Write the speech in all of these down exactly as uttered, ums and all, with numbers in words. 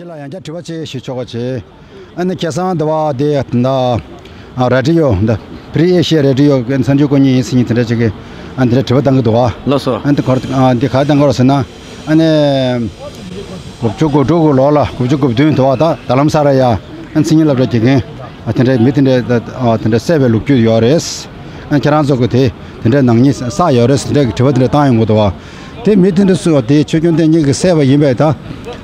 ལ་ཡང་བསྐྱར་དྲི་བ་ཅིག་ཞུ་ཆོག་ག་བྱེད། ཨ་ནི་ཁ་སང་འདི་བ་དེ་ད་ཨ་ར་ཌི་ཡོ་འདི་Free Asia Radio གི་མཚན་བརྗོད་སྐུ་ཉིད་ཡིན་ཟིན་དེ་འདྲ་ཅིག་གི་ཨ་འདི་འདྲ་དྲི་བ་བཏང་གི་འདུག་བ། ལགས་སོ། ཨ་འདི་གར་ཨ་འདི་ག་བཏང་གི་རེད་ཟེར་ན། ཨ་ནི་དགུ་བཅུ་གོ་དྲུག་གི་ལོ་ལ་དགུ་བཅུ་གོ་བདུན་དུ་བ་ད་རྡ་རམ་ས་ལ་ཡ་ཨ་མཚན་ཉིད་སློབ་གྲྭ་དགེ་རྒན་ཨ་དེ་འདྲ་མི་དེ་འདྲ་ཨ་དེ་འདྲ་བསད་པའི་ལོ་རྒྱུས་ཡོད་རེད། ཨ་ཁྱེད་རང་ཚོ་གི་དེ་དེ་འདྲ་ནག་ཉེས་བསགས་ཡོད་རེད་ཟེར་འདྲ་གི་དྲི་བ་དེ་འདྲ་བཏང་ཡོང་གི་འདུག་བ། དེ་མི་དེ་འདྲ་སུ་དེ་ཆོས་སྐྱོང་བསྟེན་མཁན་གྱིས་བསད་པ་ཡིན་པས་ད།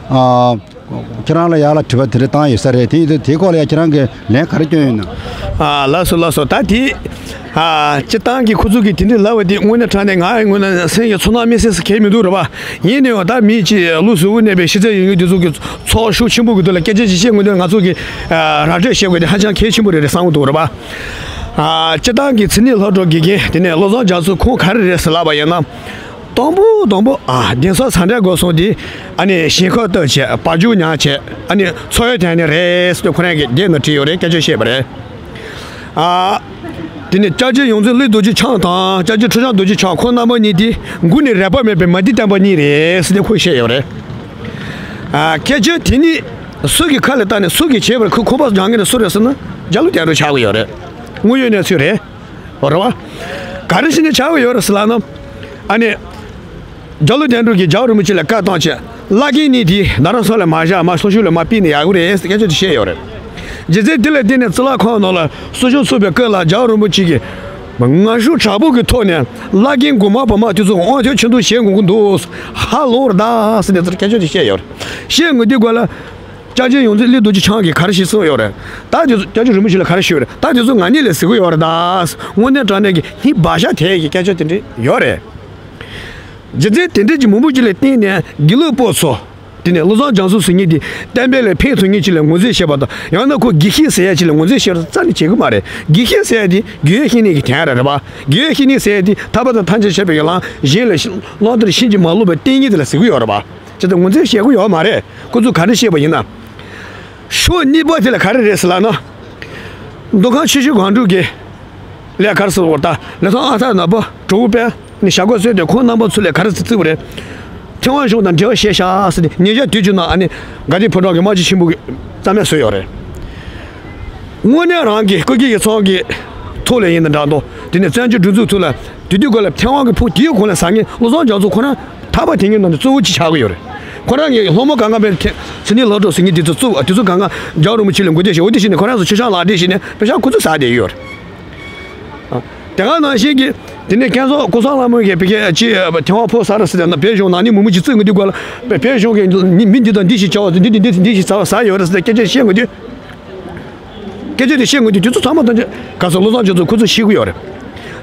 ཨ། ཁྱེད་རང་ལ་ཡག་ལ་དྲི་བ་དེ་འདྲ་བཏང་ཡོད་ས་རེད། དེ་ཡིན་དུས་དེའི་སྐོར་ལ་ཡང་ཁྱེད་རང་གིས་ལན་ག་རེ་སྐྱོན་ཡོད་ན། ཨ་ལགས་སོ་ལགས་སོ། ད་དེ་ཨ་སྤྱིར་བཏང་གི་ཁོ་ཚོ་གིས་དེ་འདྲ་ལབ་པ་དེ་དངོས་གནས་དྲང་གནས་ང་ཡི་ངོས་ནས་སེམས་ཀྱི་ཚོར་སྣང་མི་སེམས་སུ་གལ་མི་འདུག་རེད་པ། ཡིན་ནའང་ད་མི་གཅིག་བློ་གཟུ་བོ་གནས་པའི་ཤེས་ཚད་ཡོད་མཁན་དེ་ཚོ་གི་ཚོགས་ཤུགས་ཆེན་པོ་གི་ཐོག་ལ་སྐད་ཆ་ཅིག་བཤད་དགོས་དུས་ང་ཚོ་གི་ཨ་ར་སྤྲོད་བྱེད་དགོས་དེ་ཧ་ཅང་གལ་ཆེན་པོ་རེད་རེད་བསམ་གི་འདུག་རེད་པ། ཨ་སྤྱིར་བཏང་གི་མཚན་ཉིད་སློབ་གྲྭ་དགེ་རྒན་དེ་ནས་བློ་བཟང་རྒྱ་མཚོ་ཁོང་ག་རེ་རེད་ཟེར་ལབ་པ་ཡིན་ན། དང་པོ་དང་པོ་ཨ་གདན་ས་ག་འདྲ་དགོས་སོང་དེ། ཨ་ནི་ཞེན་ཁོག་ལྟོས་བྱས་བ་རྒྱུག་མྱངས་བྱས། ཨ་ནི་ཚོགས་ཡོད་དེ་ནི་རེད་ཟེར་ཁོ་རང་གི་སྡེ་ནང་བྲིས་ཡོད་རེད། སྐད་ཆ་བཤད་པ་རེད། ཨ་དེ་ནི་སྐྱབས་རྗེ་ཡོངས་འཛིན་གླིང་རྡོ་རྗེ་འཆང་དང་སྐྱབས་རྗེ་ཁྲི་བྱང་རྡོ་རྗེ་འཆང་ཁོང་རྣམ་པ་གཉིས་དེ་མགོ་ནས་རལ་པ་མེད་པའི་མ་ཏི་བསྟན་པ་གཉིས་རེད་ཟེར་ཏེ་ཁོས་བཤད་ཡོད་རེད། ཨ་སྐད་ཆ་དེ་ནི་སུ་གི་ཁ་ལ་བཏགས་ནས་སུ་གིས་བྱས་པར་ཁོས་ཁོ་པ་སྦྱང་མཁན་དེ་སུ་རེད་ཟེར་ན་རྒྱ་ལོ་དོན་གྲུབ་ཆགས་ཀྱི་ཡོད་རེད། དངོས་ཡོད་གནས་ཚུལ་རེད། རེད་བ། ག་རེ་བྱས་ནས་ཆགས་ཀྱི་ཡོད་རེད་ཟེར་ལབ་ན། ཨ་ནི། རྒྱ་ལོ་དོན་གྲུབ་ཀྱིས་རྒྱལ་བ་རིན་པོ་ཆེ་ལ་བཀའ་བཏང་བྱས། བླ་རྒན་གཉིས་དེ་རྡ་རམ་ས་ལ་མ་བཞག་མར་ལྷོ་ཕྱོགས་ལ་མར་ཕུད་ན་ཡག་གི་རེད་ཟེར་སྐད་ཆ་དེ་བཤད་ཡོད་རེད། རྗེས་འཛིན་དེ་ལ་བརྟེན་ནས་གཙུག་ལག་ཁང་ནང་ལ་གསོལ་ཇ་འཚོགས་པའི་སྐབས་ལ་རྒྱལ་བ་རིན་པོ་ཆེ་གིས། ངར་ཤུགས་དྲག་པོ་གི་ཐོག་ནས་བླ་རྒན་དགོན་པ་བར་མ་དེ་ཚོ་དབང་ཐོབ་ཆེ་མཐོང་བྱེད་དགོས་ཀྱི་འདུག་ཧ་ལོ་རེད་ད་ཟེར་ནས་སྐད་ཆ་དེ་བཤད་ཡོད་རེད། བཤད་དགོས་དུས་སྐབས་ལ། སྐྱབས་རྗེ་ཡོངས་འཛིན་གླིང་རྡོ་རྗེ་འཆང་གིས་ག་རེ་ཞིག་གསུངས་ཡོད་རེད། ད་དེ་ཚོ་སྐྱབས་རྗེ་རིན་པོ་ཆེ་ལ་ག་རེ་ཞུས་རེད། ད་དེ་ཚོ་ང་གཉིས་ལ་ཟེར་གི་ཡོད་རེད་ད། དངོས་གནས་དྲང་གནས་ཀྱི་ཧི་བ་ཤ་དེ་གི་སྐད་ཆ་དེ་འདྲ་ཡོད་རེད། རྗེས་འཛིན་དེ་འདྲ་གྱི་མང་པོ་ཅིག་ལ་བརྟེན་ནས་དགེ་ལུགས་པ་ཚོ། དེ་ནས་བློ་བཟང་རྒྱ་མཚོ་ཟེར་མཁན་དེ་བསྟན་པ་ལ་ཕན་ཐོགས་མཁན་ཅིག་ལ་ངོས་འཛིན་བྱེད་པ་དང་ཡང་ན་ཁོ་དགེ་བཤེས་ཟེར་ཡ་ཅིག་ལ་ངོས་འཛིན་བྱེད་པ་རྩ་ནས་བྱེད་གི་མ་རེད། དགེ་བཤེས་ཟེར་ཡ་དེ་དགེ་བའི་བཤེས་གཉེན་གྱི་དོན་རེད་པ། དགེ་བའི་བཤེས་གཉེན་ཟེར་ཡ་དེ་ཐར་པ་དང་ཐམས་ཅད་མཁྱེན་པའི་ལམ་གཞན་ལ་བླང་དོར་ཕྱིན་ཅི་མ་ལོག་པའི་བསྟེན་མཁན་དེ་ལ་ཟེར་གི་ཡོད་རེད་པ། ཅི་ལྟར་ངོས་འཛིན་བྱེད་དགོས་ཡོད་མ་རེད། ཁོ་ཚོས་ག་རེ་བཤད་པ་ཡིན་ན། ཕྱོགས་གཉིས་པ་དེ་ལ་ག་རེ་རེད་ཟེར་ལབ་ན། མདོ་ཁམས་ཆུ་བཞི་སྒང་དྲུག་གི་ལས་ག་རེ་ཟེར་བ་ད་ལས་ཐོག་ཨ་ཐར་ནག་པོ་གྲོགས་པོ་དཔལ་ནི་བྱ་དགོས་ཟེར་ཏེ་ཁོང་རྣམ་པ་ཚོ་ལས་ག་རེ་བརྩི་བ་རེད། ཐེ་ཝན་གཞུང་དང་འབྲེལ་བ་བྱས་ཤག་ཟེར་ཏེ་ཉེ་ཆར་དུས་ཀྱི་ནང་ཨ་ནི་དགའ་ལྡན་ཕོ་བྲང་གི་དམག་སྤྱི་ཆེན་པོ་གིས་རྩ་མེད་བཟོས་ཡོད་རེད། དངོས་གནས་རང་གི་སྐུ་སྒེར་གྱི་ཚོགས་ཀྱི་ཐོག་ལ་ཡིན་ན་འདྲ་འདུག་དེ་ནས་བཙན་བྱོལ་སྒྲིག་འཛུགས་ཐོག་ལ། དེ་དུས་སྐབས་ལ་ཐེ་ཝན་གྱི་ཕུང་དེའི་གོང་ལ་ཟ་མཁན་བློ་བཟང་རྒྱ་མཚོ་ཁོ་རང་ཐར་པ་དེ་ཉིད་ནང་དུ་གཙོ་བོ་གཅིག་ཆགས་ཀྱི་ཡོད་རེད། ཁོ་རང་གི་སློབ་མ་གང་ག་བའི་མཚན་ཉིད་སློབ་གྲོགས་ཟེར་མཁན་དེ་ཚོ་གཙོ་བོ་དེ་ཚོ་གང་ག་རྒྱལ་བ་རིན་པོ་ཆེ་ལ་འགོ་འདེད་བྱས་འོ་དེ་བྱས་ནས་ཁོ་རང་ཚོ་ཆོས་ཕྱག་ལག་འབྲེལ་བྱས་ནས་པེ་ཤག་ཁོ་ཚོ་ཟ་བསྡད་ཡོད་རེད། དེ་ག་ནང་བཞིན་གྱི་དེ་ནས་མཁན་ཟུར་ཀུན་བཟང་ལྷ་མོ་གིས་བི་ཀའི་ཅི་ཐེ་ཝན་ཕོ་སར་ཟེར་ན་བོད་གཞུང་ནང་ནས་མི་མི་གཅིག་བཙུགས་མི་འདུག་ག་ལ་བོད་གཞུང་གིས་མི་འདི་དང་འདི་ཞིག་བྱ་བ་འདི་འདི་འདི་འདི་ཞིག་བྱ་བ་ཟ་ཡོད་རེད་ཟེར་སྐད་ཆ་བཤད་དགོས་དུས། སྐད་ཆ་དེ་བཤད་དགོས་དུས་དུས་ཚོད་ཚང་མ་དང་ག་ས་བློ་བཟང་རྒྱ་མཚོ་ཁོ་ཚོ་ཤེས་ཀྱི་ཡོད་རེད།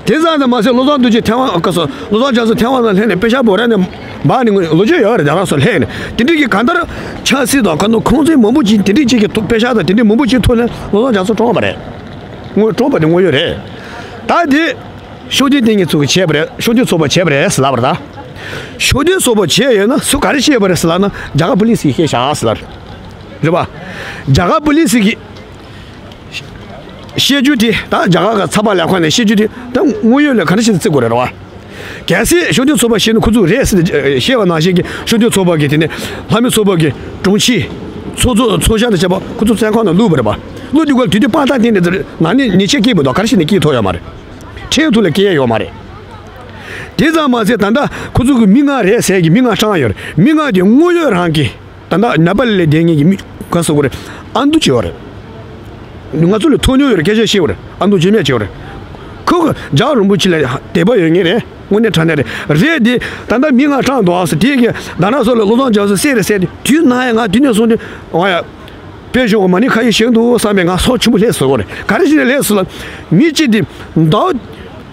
དེ་ཙམ་དུ་མ་ཟད་བློ་བཟང་རྡོ་རྗེ་ཐེ་ཝན་ག་ས་བློ་བཟང་རྒྱ་མཚོ་ཐེ་ཝན་ལ་སླེབས་ནས་པེ་ཤག་བོད་ར་ནས་འབག་ནས་ལོ་རྒྱུས་ཡོད་རེད། རྒྱ་ནག་སོགས་སླེབས་ནས་དེ་འདྲ་གི་གང་ལྟར་ཆབ་སྲིད་དང་ག་ནོ་ཁོང་ཚོའི་མང་པོ་ཅིག་དེ་འདྲ་ཅིག་གི་ཐོག་པེ་ཤག་དང་དེ་འདྲའི་མང་པོ་ཅིག་ཐོག་ནས་བློ་བཟང་རྒྱ་མཚོ་བཀྲོངས་པ་རེད། དངོས་བཀྲོངས་པ་དེ་དངོས་ཡོད་རེད། ད་དེ་ཤུགས་ལྡན་བསྟེན་མཁན་ཚོ་གིས་བྱས་པ་རེད། ཤུགས་ལྡན་ཚོགས་པ་བྱས་པ་རེད་ཟེར་ལབ་པ་རེད་ད། ཤུགས་ལྡན་ཚོགས་པ་བྱས་ཡོད་ན་སུ་ག་རེ་བཤད་པ་རེད་ཟེར་ལབ་ན་རྒྱ་གར་པུ་ལིས་ཡིས་བཤད་ཤག་ཟེར་ལབ་རེད། རེད་པ། རྒྱ་གར་པུ་ལིས་ཀྱི་བཤད་རྒྱུ་དེ་ད་རྒྱ་གར་གྱི་ཚགས་པར་ལས་ཁུངས་ནས་བཤད་རྒྱུ་དེ་ད་དངོས་ཡོད་ལ་ག་འདྲ་ཞིག་བརྩི་དགོས་རེད་པ། གལ་སྲིད་ཤུགས་ལྡན་ཚོགས་པ་བཤད་ན་ཁོ་ཚོས་རེད་ཟེར་ཏེ་བཤད་པ་ནང་བཞིན་གྱི་ཤུགས་ལྡན་ཚོགས་པ་གི་དེ་ནས་ལྷ་མོའི་ཚོགས་པ་གི་དྲུང་ཆེ་ཚོགས་གཙོ་ཚོགས་གཞོན་དང་བཅས་པ་ཁོ་ཚོ་བཙོན་ཁང་ནང་བླུགས་པ་རེད་པ། བླུགས་དུས་སྐབས་དེ་དུས་པར་ཐག་འཐེན་ནས་ནང་ནས་ཉེས་ཆད་བཀལ་བ་དང་ག་རེ་བྱས་ནས་བཀལ་ཐུབ་ཡོད་མ་རེད། ཁྲིམས་ཐོག་ལ་བཀལ་ཡ་ཡོད་མ་རེད། དེ་ཙམ་མ་ཟད་ད་ལྟ་ཁོ་ཚོ་གི་མི་ལྔ་རེད་ཟེར་གི་མི་ལྔ་བཀྲམ་ཡོད་རེད། མི་ལྔ་དེ་དངོས་ཡོད་རང་གི་ད་ལྟ་ནེ་པ་ལ་ལ་བསྡད་མཁན་གྱི་མི་ག་ཟེར་དགོས་རེད། ཨ་མདོ་བྱས་པ་རེད། ང་ཚོ་ལ་ཐོས་མྱོང་ཡོད་རེད། སྐད་ཆ་བཤད་པ་རེད། ཨ་མདོ་རྗེས་མ་བྱས་པ་རེད། ཁོ་གི་རྒྱལ་བ་རིན་པོ་ཆེ་ལ་དད་པ་ཡོད་མཁན་རེད། དངོས་གནས་དྲང་གནས་རེད། རེད་དེ་ད་ལྟ་མི་ལྔ་བཀྲམ་འདུག་ཨ་ཟེར་དེ་གི་ད་ནང་སོགས་ལ་བློ་བཟང་རྒྱ་མཚོ་བསད་རེད་ཟེར་དེ་དུས་ནང་ཡང་ང་དུས་ནས་བཟུང་སྟེ་ཨོ་ཡ། དཔལ་གཞུང་གི་མ་ཎི་ཁ་ཡོད་བཞེངས་འདུག་བསམ་པའི་ང་སྲོག་ཆེན་པོ་ལྷས་ཟེར་གོ་རེད། ག་རེ་བྱས་ནས་ལྷས་ཟེར་ལ། མི་གཅིག་དེ་ཟླ་བ་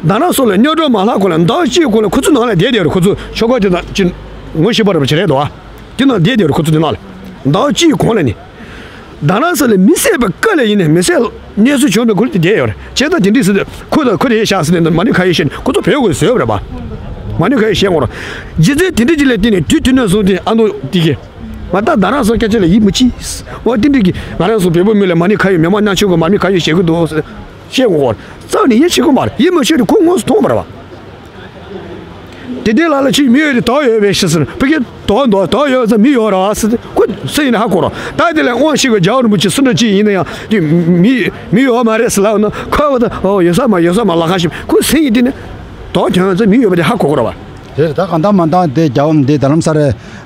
ཟླ་ནང་སོགས་ལ་སྔོན་འགྲོ་མ་ལྷག་གོང་ལ་ཟླ་བ་གཅིག་གོང་ལ་ཁོ་ཚོ་ནང་ལ་བསྡད་བསྡད་རེད། ཁོ་ཚོ་ཆོལ་ཁ་དེ་དང་ཅི་ངོ་ཤེས་པ་རེད་པ་བྱེད་རེད་དོ། དེ་ནང་བསྡད་བསྡད་རེད། ཁོ་ཚོ་དེ་ནང་ལ་ཟླ་བ་གཅིག་གོང་ལ་ནི་ཟླ་ནང་སོགས་ལ་མི་བསད་པའི་སྐབས་ལ་ཡིན་ནའི་མི་བསད་གནས་ཚུལ་བྱུང་བའི་སྐོར་དེ་བསྡད་ཡོད་རེད། བྱས་ཙང་དེ་འདྲས་ཟེར་དུས་ཁོ་དང་ཁོ་དེ་བཞག་ཟེར་ནས་མ་ཎི་ཁ་ཡོད་བཞེངས་ནས་ཁོ་ཚོ་བོད་དགོས་ཟེར་བ་རེད་པ། མ་ཎི་ཁ་ཡོད་བཞེངས་གོ་རེད། རྗེས་འཛིན་དེ་འདྲས་ཅིག་ལ་བརྟེན་ནས་དུས་དེ་ནས་བཟུང་སྟེ་ཨ་མདོ་དེ་གི་ང་ད་ཟླ་རང་སོགས་སྐད་ཆ་ལ་ཡིད་མི་ཆེས། འོ་དེ་འདྲ་གི་ང་རང་ཚོ་བོད་པ་མི་ལ་མ་ཎི་ཁ་ཡོད་མི་མང་ཉམ་ཆུང་གི་མ་ཎི་ཁ་ཡོད་བཞེངས་གི་འདུག་ཟེར་བཤད་གོ་གོ་རྩ་ནས་ཡིད་ཆེས་གི་མ་རེད། ཡིད་མི་ཆེས་དུས་ཁོ་དངོས་སུ་མཐོང་མ་རེད་པ། དེ་དེ་ལ་ལ་ཅིག་མི་ཡོད་དེ་དོགས་ཡོད་པའི་ཕྱིར་ཟེར། ཕ་གི་དོགས་འདུག་དོགས་ཡོད་ཟེར། མི་ཡོད་རེད་བ་ཟེར་ཏེ་ཁོ་སུ་ཡིན་ན་ཧ་གོ་རོགས། ད་དེ་ལས་དབང་ཞིག་གི་རྒྱལ་བ་རིན་པོ་ཆེ་སུ་འདྲ་ཅིག་ཡིན་ན་ཡང་དེ་མི་མི་ཡོད་མ་རེད་ཟེར་ལབ་ན། ཁོ་བ་ད་ཨོ་ཡོད་ས་མ་ཡོད་ས་མ་ལ་ཁ་ཞིག་ཁོ་སུ་ཡིན་དེ་ནི་དོགས་ཀྱང་ཡོད་ཟེར། མི་ཡོད་པ་དེ་ཧ་གོ་གོ་རོགས་བ། རེད། ད་གང་ལྟར་མ་ལྟར་དེ་རྒྱལ་བ་འདི་རྡ་རམ་ས་ར་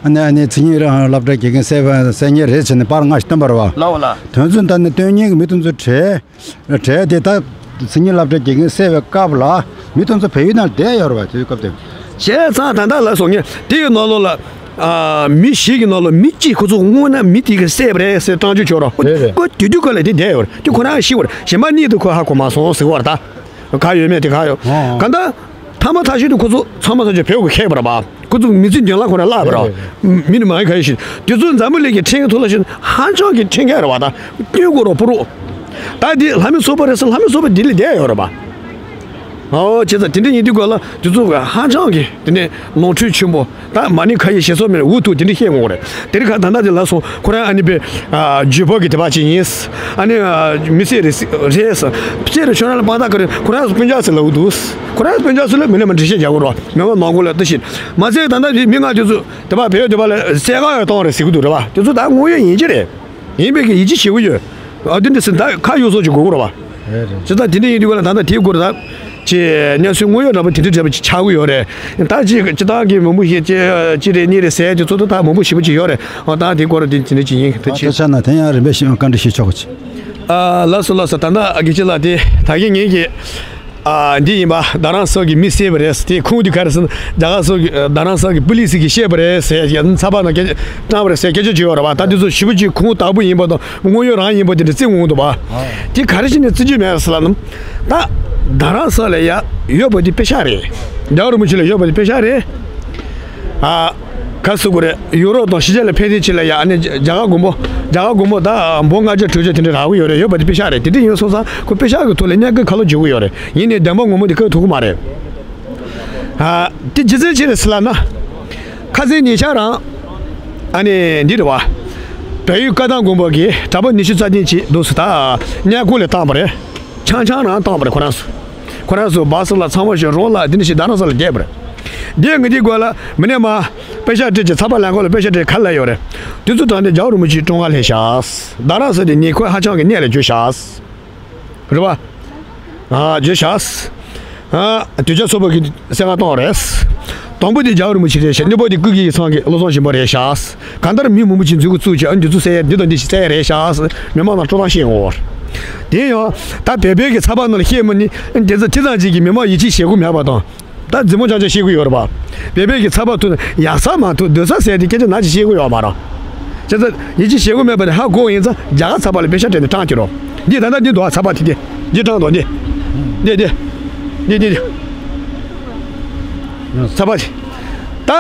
ཨ་ནི་ཨ་ནི་མཚན་ཉིད་རང་སློབ་གྲྭ་དགེ་རྒན་གསར་པ་གསར་རྙེད་རེད་ཟེར་ནས་པར་སྔ་ཞིག་བཏོན་པ་རེད་བ། ལའོ་ལ། དོན་ཚན་ད་ནི་སྟོན་མཁན་གྱི་མི་དེ་ཚོ་གྲས་གྲས་དེ་ད་མཚན་ཉིད་སློབ་གྲྭ་དགེ་རྒན་གསར་པའི་སྐབས་ལ་མི་དེ་ཚོ་བལ་ཡུལ་ནང་བསྡད་ཡོད་རེད་བ། དེ་སྐབས་དེ། བྱས་ཙང་ད་ལྟ་ལ་སོང་ངས་དེ་ཡི་ནང་ལོགས་ལ་ཨ་མི་ཞིག་གི་ནང་ལོགས་མི་གཅིག་ཁོ་ཚོ་དངོས་གནས་མི་དེ་གི་གསར་པ་རེད་ཟེར་སྟངས་ཅིག་བྱོས་རོགས། རེད་རེད། ཁོ་དེ་དུས་སྐབས་ལ་དེ་བསྡད་ཡོད་རེད། དེ་ཁོ་རང་ཤི་བ་རེད། གཞན་པ་གཉིས་དེ་ཁོ་ཧ་གོ་མ་སོང་ཟེར་བ་རེད་ད། ག་ཡོད་མེད་དེ་ག་ཡོད། ཨོ་ཨོ། གང་ལྟར་ཐ་མ་ཐ་ཤོས་དུ་ཁོ་ཚོ་ཚང་མ་ཚང་ཆོས་བོད་ཀྱི་མཁས་པ་རེད་པ། ཁོ་ཚོ་མི་ཚེ་མདུན་ལ་ཁོ་རང་བརླག་པ་རེད་པ། རེད་རེད། མི་ནི་མ་ཡིན་ག་ཡིན་ཞིག་དེ་ཚོ་འཛམ་བུ་གླིང་གི་ཁྲིམས་ཀྱི་ཐོག་ལ་ཞིག་ཧ་ཅང་གི་ཁྲིམས་འགལ་རེད་པ། ད་སྐྱོན་དགོས་རོགས་པོ་རོགས། ད་འདི་ལྷ་མི་ཚོགས་པ་རེད་ཟེར། ལྷ་མི་ཚོགས་པ་འདི་ལས་བསྡད་ཡོད་རེད་པ། ཨོ་བྱས་ཙང་དེ་འདྲ་ཡིན་དུས་སྐབས་ལ་དེ་ཚོ་ག་ཧ་ཅང་གི་དེ་ནས་ནོར་འཁྲུལ་ཆེན་པོ། ད་མ་ཎི་ཁ་ཡི་ཞེས་སོགས་མེད་འུ་ཐུག་དེ་འདྲ་བཤད་ངོ་རེད། དེ་རིང་ཁ་ད་ལྟ་དེ་ལ་སོང་ཁོ་རང་ཨ་ནི་པའི་ཨ་ཇུས་པོ་གི་དེ་བ་ཅིག་ཡིན། ཨ་ནི་ཨ་མི་སེར་རེད་རེད་ཟེར། སྤྱིར་ཁྱོད་རང་ལ་དཔང་རྟགས་ག་རེ། ཁོ་རང་སྤུན་ཀྱག་ཟེར་ལབ་འདུག་ཁོ་རང་སྤུན་ཀྱག་ཟེར་ལབ་མི་ལ་མ་འགྲེལ་བཤད་རྒྱག་དགོས་རེད་པ། མི་མང་ནང་ཁུལ་ལ་ལྟ་ཞིག་མ་ཟད་ད་ལྟ་དེ་མི་ལྔ་དེ་ཚོ་དེ་བ་བེད་དེ་བ་ལ་བསད་ག་ཡོད་གཏོང་རེད་ཟེར་གི་འདུག་རེད་པ། དེ་ཚོ་ད་དངོས་ཡོད་ཡིན་གྱི་རེད། ཡིན་པའི་གི་ཡིད་ཆེས་བྱེད་ཀྱི་ཡོད། ཨ་དེ་འདྲ་ཟེར་ད་ཁ་གཡོག་སོགས་ཀྱི་དགོས་ཀྱི་རེད་པ། རེད་རེད། ཇི་ལྟར་དེ་འདྲ་ཡིན་དུས་ཀ་ལ་ད་ལྟ་དེའི་སྐོར་ད་ཅེས་གནས་ཚུལ་དངོས་ཡོད་འདྲ་པོ་དེ་འདྲ་འདྲ་པོ་ཅིག་ཆགས་ཀྱི་ཡོད་རེད། ད་ཅི་ཅི་ལྟར་གི་མང་པོ་ཞིག་ཅི་ཅི་རེད་གཉིས་རེད་ཟེར་དེ་ཚོ་ད་ད་མང་པོ་ཞེ་པོ་ཅིག་ཡོད་རེད། ཨ་ད་དེའི་སྐོར་དེ་དེ་འདྲ་ཅིག་ཡིན། ཐུགས་རྗེ་ཆེ། ད་ཆ་ན་དེ་ཡང་རིམ་པས་ཤིག་བཀའ་འདྲི་ཞུ་ཆོག་གི། ཨ་ལགས་སོ་ལགས་སོ། ད་ལྟ་ཨ་དགེ་ཆེ་ལགས་དེ་ད་གིན་ངེད་ཀྱི་ཨ་འདི་ཡིན་པ་རྡ་རམ་ས་གི་མི་བསད་པ་རེད། དེ་ཁུངས་དེ་ག་རེ་ཟེར་ན་རྒྱ་གར་སོགས་ཀྱི་རྡ་རམ་ས་གི་པུ་ལི་སི་གིས་བཤད་པ་རེད་ཟེར་ཡ་ཚགས་པར་ནང་སྐད་བཏང་བ་རེད་ཟེར་སྐད་ཆ་བརྗོད་ཡོད་རེད་པ། ད་འདི་ཚོ་ཞེ་པོ་ཅིག་ཁུངས་དག་པོ་ཡིན་པ་དང་དངོས་ཡོད་རང་ཡིན་པ་དེ་འདྲ་བརྩི་འོང་འདུག་པ། དེ་ག་རེ་བྱས་ནས་བརྩི་རྒྱུ་མེད་ཟེར་ལབ་ན། ད་རྡ་རམ་ས་ལ་ཡ་ཡོད་པ་དེ་དཔེ་ཤག་རེད། རྒྱལ་བ་རིན་པོ་ཆེ་ལ་ཡོད་པ་དེ་དཔེ་ཤག་རེད། ཨ། ག་ཟེར་དགོས་རེད། ཡུ་རོབ་དང་ཕྱི་རྒྱལ་ལ་ཕེབས་དུས་ཅིག་ལ་ཡ་ཨ་ནི་རྒྱ་གར་མགོན་པོ་རྒྱ་གར་མགོན་པོ་ད་འབུམ་ལྔ་བརྒྱ་དྲུག་བརྒྱ་དེ་འདྲ་རག་གི་ཡོད་རེད། ཡོད་པ་དེ་དཔེ་ཤག་རེད། དེ་འདྲ་ཡིན་སོང་ཙང་ཁོ་དཔེ་ཤག་གི་ཐོག་ལ་གནས་སྐབས་ཁ་ལོ་བསྒྱུར་གི་ཡོད་རེད། ཡིན་ནའི་བདེན་པ་ངོ་མ་དེ་བཀག་ཐུབ་ཀྱི་མ་རེད། ཨ། དེ་རྒྱུ་མཚན་ཅི་རེད་ཟེར་ལབ་ན། ཁ་སང་ཉེ་ཆར་རང་ཨ་ནི་འདི་རེད་བ། བལ་ཡུལ་བཀའ་གདམས་མགོན་པོ་གིས་གྲྭ་པ་ཉི་ཤུ་རྩ་བདུན་ཅིག་འདུག་སེ་ད་གནས་སྐོར་ལ་བཏང་བ་རེད། ཆང་ཆང་རང་བཏང་བ་རེད་ཁོ་རང་ཚོ། ཁོ་རང་ཚོ་སྦག་སུ་ལ་ཚང་མ་ཞིག་རོགས་ལ་འདི་འདྲ་ཞིག་རྡ་རམ་ས་ལ་བསྡད་པ་རེད། འདི་ངས་འདི་སྐོར་ལ་མི་ནས་མ་དཔེ་ཆ་སྤྲད་ཀྱི་ཚགས་པར་ལེན་སྐོར་ལ་དཔེ་ཆ་སྤྲད་ག་ལ་ཡོད་རེད། དེ་ཚོ་དྲངས་ཏེ་རྒྱལ་བ་རིན་པོ་ཆེའི་བཀའ་དྲིན་ལ་བཞག་རྡ་རམ་ས་དེ་ཉེ་འཁོར་ཧ་ཅང་གི་གནས་ལ་གྱུར་བཞག་རེད་པ། ཨ་བརྗོད་བཞག་ཨ་དུས་ཆ་སོ་པ་གི་སེ་ང་གཏོང་རེད། དང་པོ་དེ་རྒྱལ་བ་རིན་པོ་ཆེ་རེད་ཤག་གཉིས་པ་དེ་ཀུན་མཁྱེན་ཚང་གི་བློ་བཟང་ཆེན་པོ་རེད་ཤག་གང་ལྟར་མི་མང་པོ་ཅིག་འཛུལ་གི་བཙུགས་ཀྱི་ཨ་འདི་ཚོ་ཟེར་ཡ་འདི་དང་འདི་ཞིག་ཟེར་ཡ་རེད་ཤག་མི་མང་ནང་སྤྲོ་སྟངས་ཤེས་འོང་། དེ་ཡང་ད་བོད་པའི་གི་ཚགས་པར་ནང་ལ་བཤད་མི་ནི་དེ་ཚོ་དེ་ཙམ་ཅིག་གི་མི་མང་ཡིད་ཆེས་བྱེད་དགོས་མེད་པ་དང་། ད་རྫུན་མ་རྐྱང་རྐྱང་བཤད་གི་ཡོད་རེད་པ། བོད་པའི་གི་ཚགས་པར་ཐུག་ན་ཡག་ས་མ་ཐུག་སྡུག་ས་ཟེར་ཏེ་སྐད་ཆ་ནག་ཅིག་བཤད་གི་ཡོད་མ་རེད། བྱས་ཙང་ཡིད་ཆེས་བྱེད་དགོས་མེད་པ་ནི་ཧ་གོ་ཡིན་ཙང་རྒྱ་གར་ཚགས་པར་ལ་དཔེ་ཆ་སྤྲད་ནས་དྲངས་ཀྱི་རོགས། འདི་ད་ལྟ་འདི་འདུག་ཨ་ཚགས་པར་དེ་དེ་འདི་དྲངས་འདུག་འདི། འདི་འདི། འདི་འདི་འདི། ཚགས་པར་དེ། ད་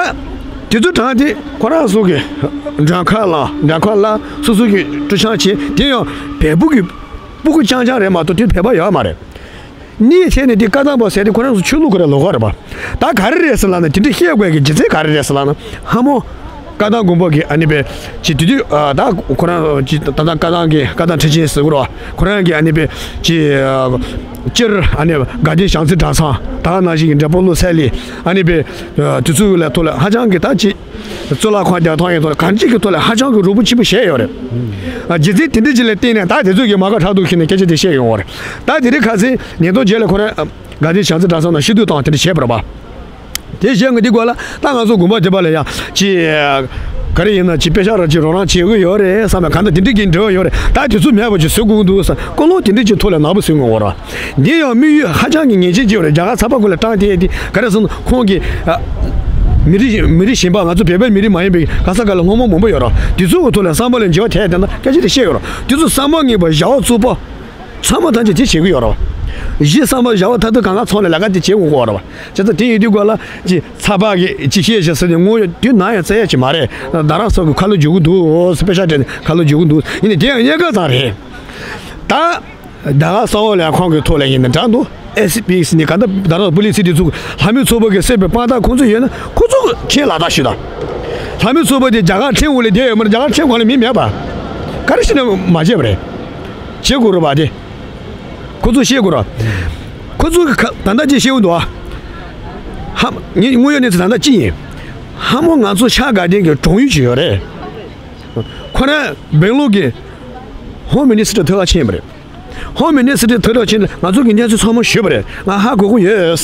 དེ་ཚོ་དྲངས་ཏེ་ཁོ་རང་ཚོ་གི་མགྲོན་ཁང་ལ་མགྲོན་ཁང་ལ་སོ་སོ་གི་སྤྲོ་འཆམ་བྱེད་དེ་ཡང་བལ་པོ་གི་སྤུ་གུ་རྐྱང་རྐྱང་རེད་མ་གཏོགས་དེ་བོད་པ་ཡོད་མ་རེད། གནས་ཐད་ནས་དེ་བཀའ་གདམས་པ་ཟེར་དེ་ཁོ་རང་ཚོ་ཆོས་ལུགས་ཁོ་རང་ལོགས་ཀ་རེད་པ། ད་ག་རེ་རེད་ཟེར་ལབ་ན་དེ་འདྲ་བཤད་དགོས་ཀྱི་རྒྱུ་མཚན་ག་རེ་རེད་ཟེར་ལབ་ན་ཧ་མོ། བཀའ་གདམས་མགོན་པོ་གི་ཨ་ནི་པའི་ཅི་དེ་དུས་ཨ་ད་ཁོ་རང་ཅི་ད་ད་བཀའ་གདམས་ཀྱི་བཀའ་གདམས་ཁྲི་ཆེན་ཟེར་གོ་ར་ཁོ་རང་གི་ཨ་ནི་པའི་ཅི་ཨ་སྤྱིར་ཨ་ནི་དགའ་ལྡན་བྱང་རྩེ་གྲྭ་ཚང་ད་ནང་བཞིན་གྱི་འབྲས་སྤུངས་བློ་གསལ་གླིང་ཨ་ནི་པའི་ཨ་དེ་ཚོ་ལ་ཐོག་ལ་ཧ་ཅང་གི་ད་ཅི། གཙུག་ལག་ཁང་རྒྱག་སྟངས་ཡིན་ཐོག་གང་ཅིག་གི་ཐོག་ལ་ཧ་ཅང་གི་རོགས་པ་ཆེན་པོ་བྱས་ཡོད་རེད། ཨ་རྒྱུ་མཚན་དེ་འདྲ་ཅིག་ལ་བརྟེན་ནས་ད་དེ་ཚོ་གི་མ་ཁ་ཁྲག་འཐུང་ཁྱེར་ནས་སྐད་ཆ་དེ་བཤད་ཡོང་བ་རེད། ད་དེ་རིང་ཁ་སང་ཉིས་སྟོང་བརྒྱད་ལ་ཁོ་རང་དགའ་ལྡན་བྱང་རྩེ་གྲྭ་ཚང་ནང་ཕྱིར་བསྡུ་བཏང་དེ་འདྲ་བྱས་པ་རེད་པ། དེ་བཞིན་གི་འདི་སྐོར་ལ་ད་ང་ཚོ་དགོན་པ་དེ་པ་ལ་ཡང་ཅི། ག་རེ་ཡིན་ན་ཅི་དཔེ་ཆ་ར་ཅི་རོགས་རམ་བྱེད་དགོས་ཡོད་རེད་བསམ་ན་གང་ལྟར་དེ་འདྲ་གི་འབྲེལ་བ་ཡོད་རེད། ད་དེ་ཚོ་མེད་པ་ཅིག་བཟོ་དགོས་འདུག་བསམ་ཀུན་སློང་དེ་འདྲ་ཅིག་ཐོག་ལ་ནག་པོ་བཟོས་ཡོང་བ་རེད། འདི་ཡང་དམིགས་ཡུལ་ཧ་ཅང་གི་ངེས་ཅན་ཅིག་ཡོད་རེད། རྒྱ་གར་ཚགས་པར་ཁུལ་ལ་བཏང་དེ་དེ་ག་རེ་ཟེར་ན་ཁོང་གི་ཨ། མི་རིགས་མི་རིགས་གཞན་པ་ང་ཚོ་བོད་པའི་མི་རིགས་མ་ཡིན་པའི་ག་ས་ག་ལ་སློབ་མ་མང་པོ་ཡོད་རེད། དེ་ཚོ་གི་ཐོག་ལ་བསམ་པ་ལ་འགྱུར་བ་ཐེབས་བསྡད་ན་སྐད་ཆ་དེ་བཤད་ཡོད་རེད། དེ་ཚོ་བསམ་པ་ངེས་པ་བྱ་བ་བཙུགས་པ་ཚང་མ་ཐམས་ཅད་དེ་བྱེད་ཀྱི་ཡོད་རེད། གཞི་བསམ་པ་བྱ་བ་མཐར་ཐུག་གང་ག་ཚང་ལ་ལས་ཀ་དེ་བྱེད་དགོས་ཀྱི་ཡོད་རེད། བྱས་ཙང་དེ་ཡིན་དུས་སྐོར་ལ་ཅི་ཚགས་པར་གི་ཅི་བཤད་ཤག་ཟེར་ནས་དངོས་ཡོད་དུས་ནམ་ཡང་བཙལ་ཡ་ཅིག་མ་རེད། རྡ་རམ་ས་གི་ཁ་ལོ་བསྒྱུར་གི་འདུག་ཟེར་དཔེ་ཆ་སྤྲད་ནས་ཁ་ལོ་བསྒྱུར་གི་འདུག་ཡིན་ནའི་དེ་ཡང་རྙེད་དཀའ་ཙམ་རེད། ད། རྒྱ་གར་གསང་བ་ལས་ཁང་གི་ཐོག་ལ་ཡིན་ན་འདྲ་འདུག་ཨེ་སི་པི་ཨེག་སི་ནི་ག་འདྲ་རྡ་རམ་པུ་ལི་སི་དེ་ཚོ་ལྷ་མོའི་ཚོགས་པ་གི་གསོད་པའི་དཔང་རྟགས་ཁོང་ཚོ་ཡོད་ན་ཁོ་ཚོ་ཁྲིམས་ལག་བསྟར་ཞུ་དང་། ལྷ་མོའི་ཚོགས་པ་དེ་རྒྱ་གར་ཁྲིམས་འོག་ལ་བསྡད་ཡོད་མ་རེད། རྒྱ་གར་ཁྲིམས་ཁང་ལ་མི་མེད་པ། ག་རེ་བྱས་ན་མ་བྱས་པ་རེད། བྱེད་དགོས་རེད་པ་དེ། ཁོ་ཚོ་ཤེས་དགོས་རེད། ཁོ་ཚོ་གི་ཁ་ད་ལྟ་ཅིག་ཤེས་འོང་འདུག་ཨ། ངས་དངོས་ཡོད་གནས་ཚུལ་ད་ལྟ་ཅི་ཡིན། ཧ་མོ་ང་ཚོ་ཤར་དགའ་ལྡན་གྱི་གྲོང་ཡུལ་ཅིག་ཡོད་རེད། ཁོ་རང་སྦེང་ལོར་གྱི་ཧོམ་མི་ནི་སི་ཊར་ཐུག་ག་ཕྱིན་པ་རེད། ཧོམ་མི་ནི་སི་ཊར་ཐུག་ག་ཕྱིན་ནས་ང་ཚོ་གི་གནས་ཚུལ་ཚང་མ་ཞུས་པ་རེད། ང་ཧ་གོ་གི་ཡོད།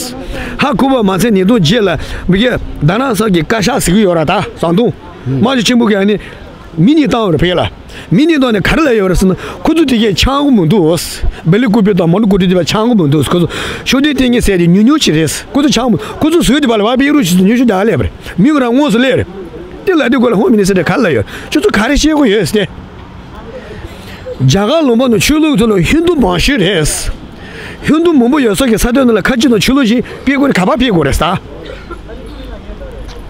ཧ་གོ་བ་མ་ཚད་ཉིས་སྟོང་བརྒྱད་ལ་མི་གེ་རྡ་རམ་ས་ལ་གི་བཀའ་ཤག་ཟེར་གི་ཡོད་ར། ད་ཟམ་གདོང་དམག་སྤྱི་ཆེན་པོ་གི་ཨ་ནི་མི་གཉིས་བཏང་བ་རེད་བོད་ལ། མི་གཉིས་བཏང་ནས་ག་རེ་ལབ་ཡོད་རེད་ཟེར་ན། ཁོ་ཚོ་དེ་གས་ཆང་གི་མི་འདུག་སྦེ་ལི་ཀུ་པེ་དང་མོ་ནོ་ཀུ་ཏི་དེ་བ་ཆང་གི་མི་འདུག་ཁོ་ཚོ་ཤུགས་ལྡན་ལྟས་ངན་ཟེར་དེ་ཉུང་ཉུང་ཅིག་རེད། ཁོ་ཚོ་ཆང་མི། ཁོ་ཚོ་ཟོས་དེ་བ་ལ་བ་པི་རུ་ཞིག་ཏུ་ཉུང་ཉུང་ད་ལས་པ་རེད། མི་ག་རང་དངོས་སུ་སླེབས་རེད། དེ་ལ་དེ་སྐོར་ལ་ཧོམ་མི་ནི་སི་ཊར་ག་རེ་ལབ་ཡོད། ཁྱོད་ཚོ་ག་རེ་བཤད་དགོས་ཡོད་ཟེར་ཏེ། རྒྱ་གར་ལུང་པ་ནང་ཆོས་ལུགས་ཚོ་ལ་ཧིན་དུ་མང་ཤོས་རེད། ཧིན་དུ་མང་པོ་ཡོད་ས་གི་ས་སྟོད་ནང་ལ་ཁ་ཆེ་དང་ཆོས་ལུགས་གཞན་སྤེལ་དགོས་ནི་ག་པར་སྤེལ་དགོས་རེད་ཟེར།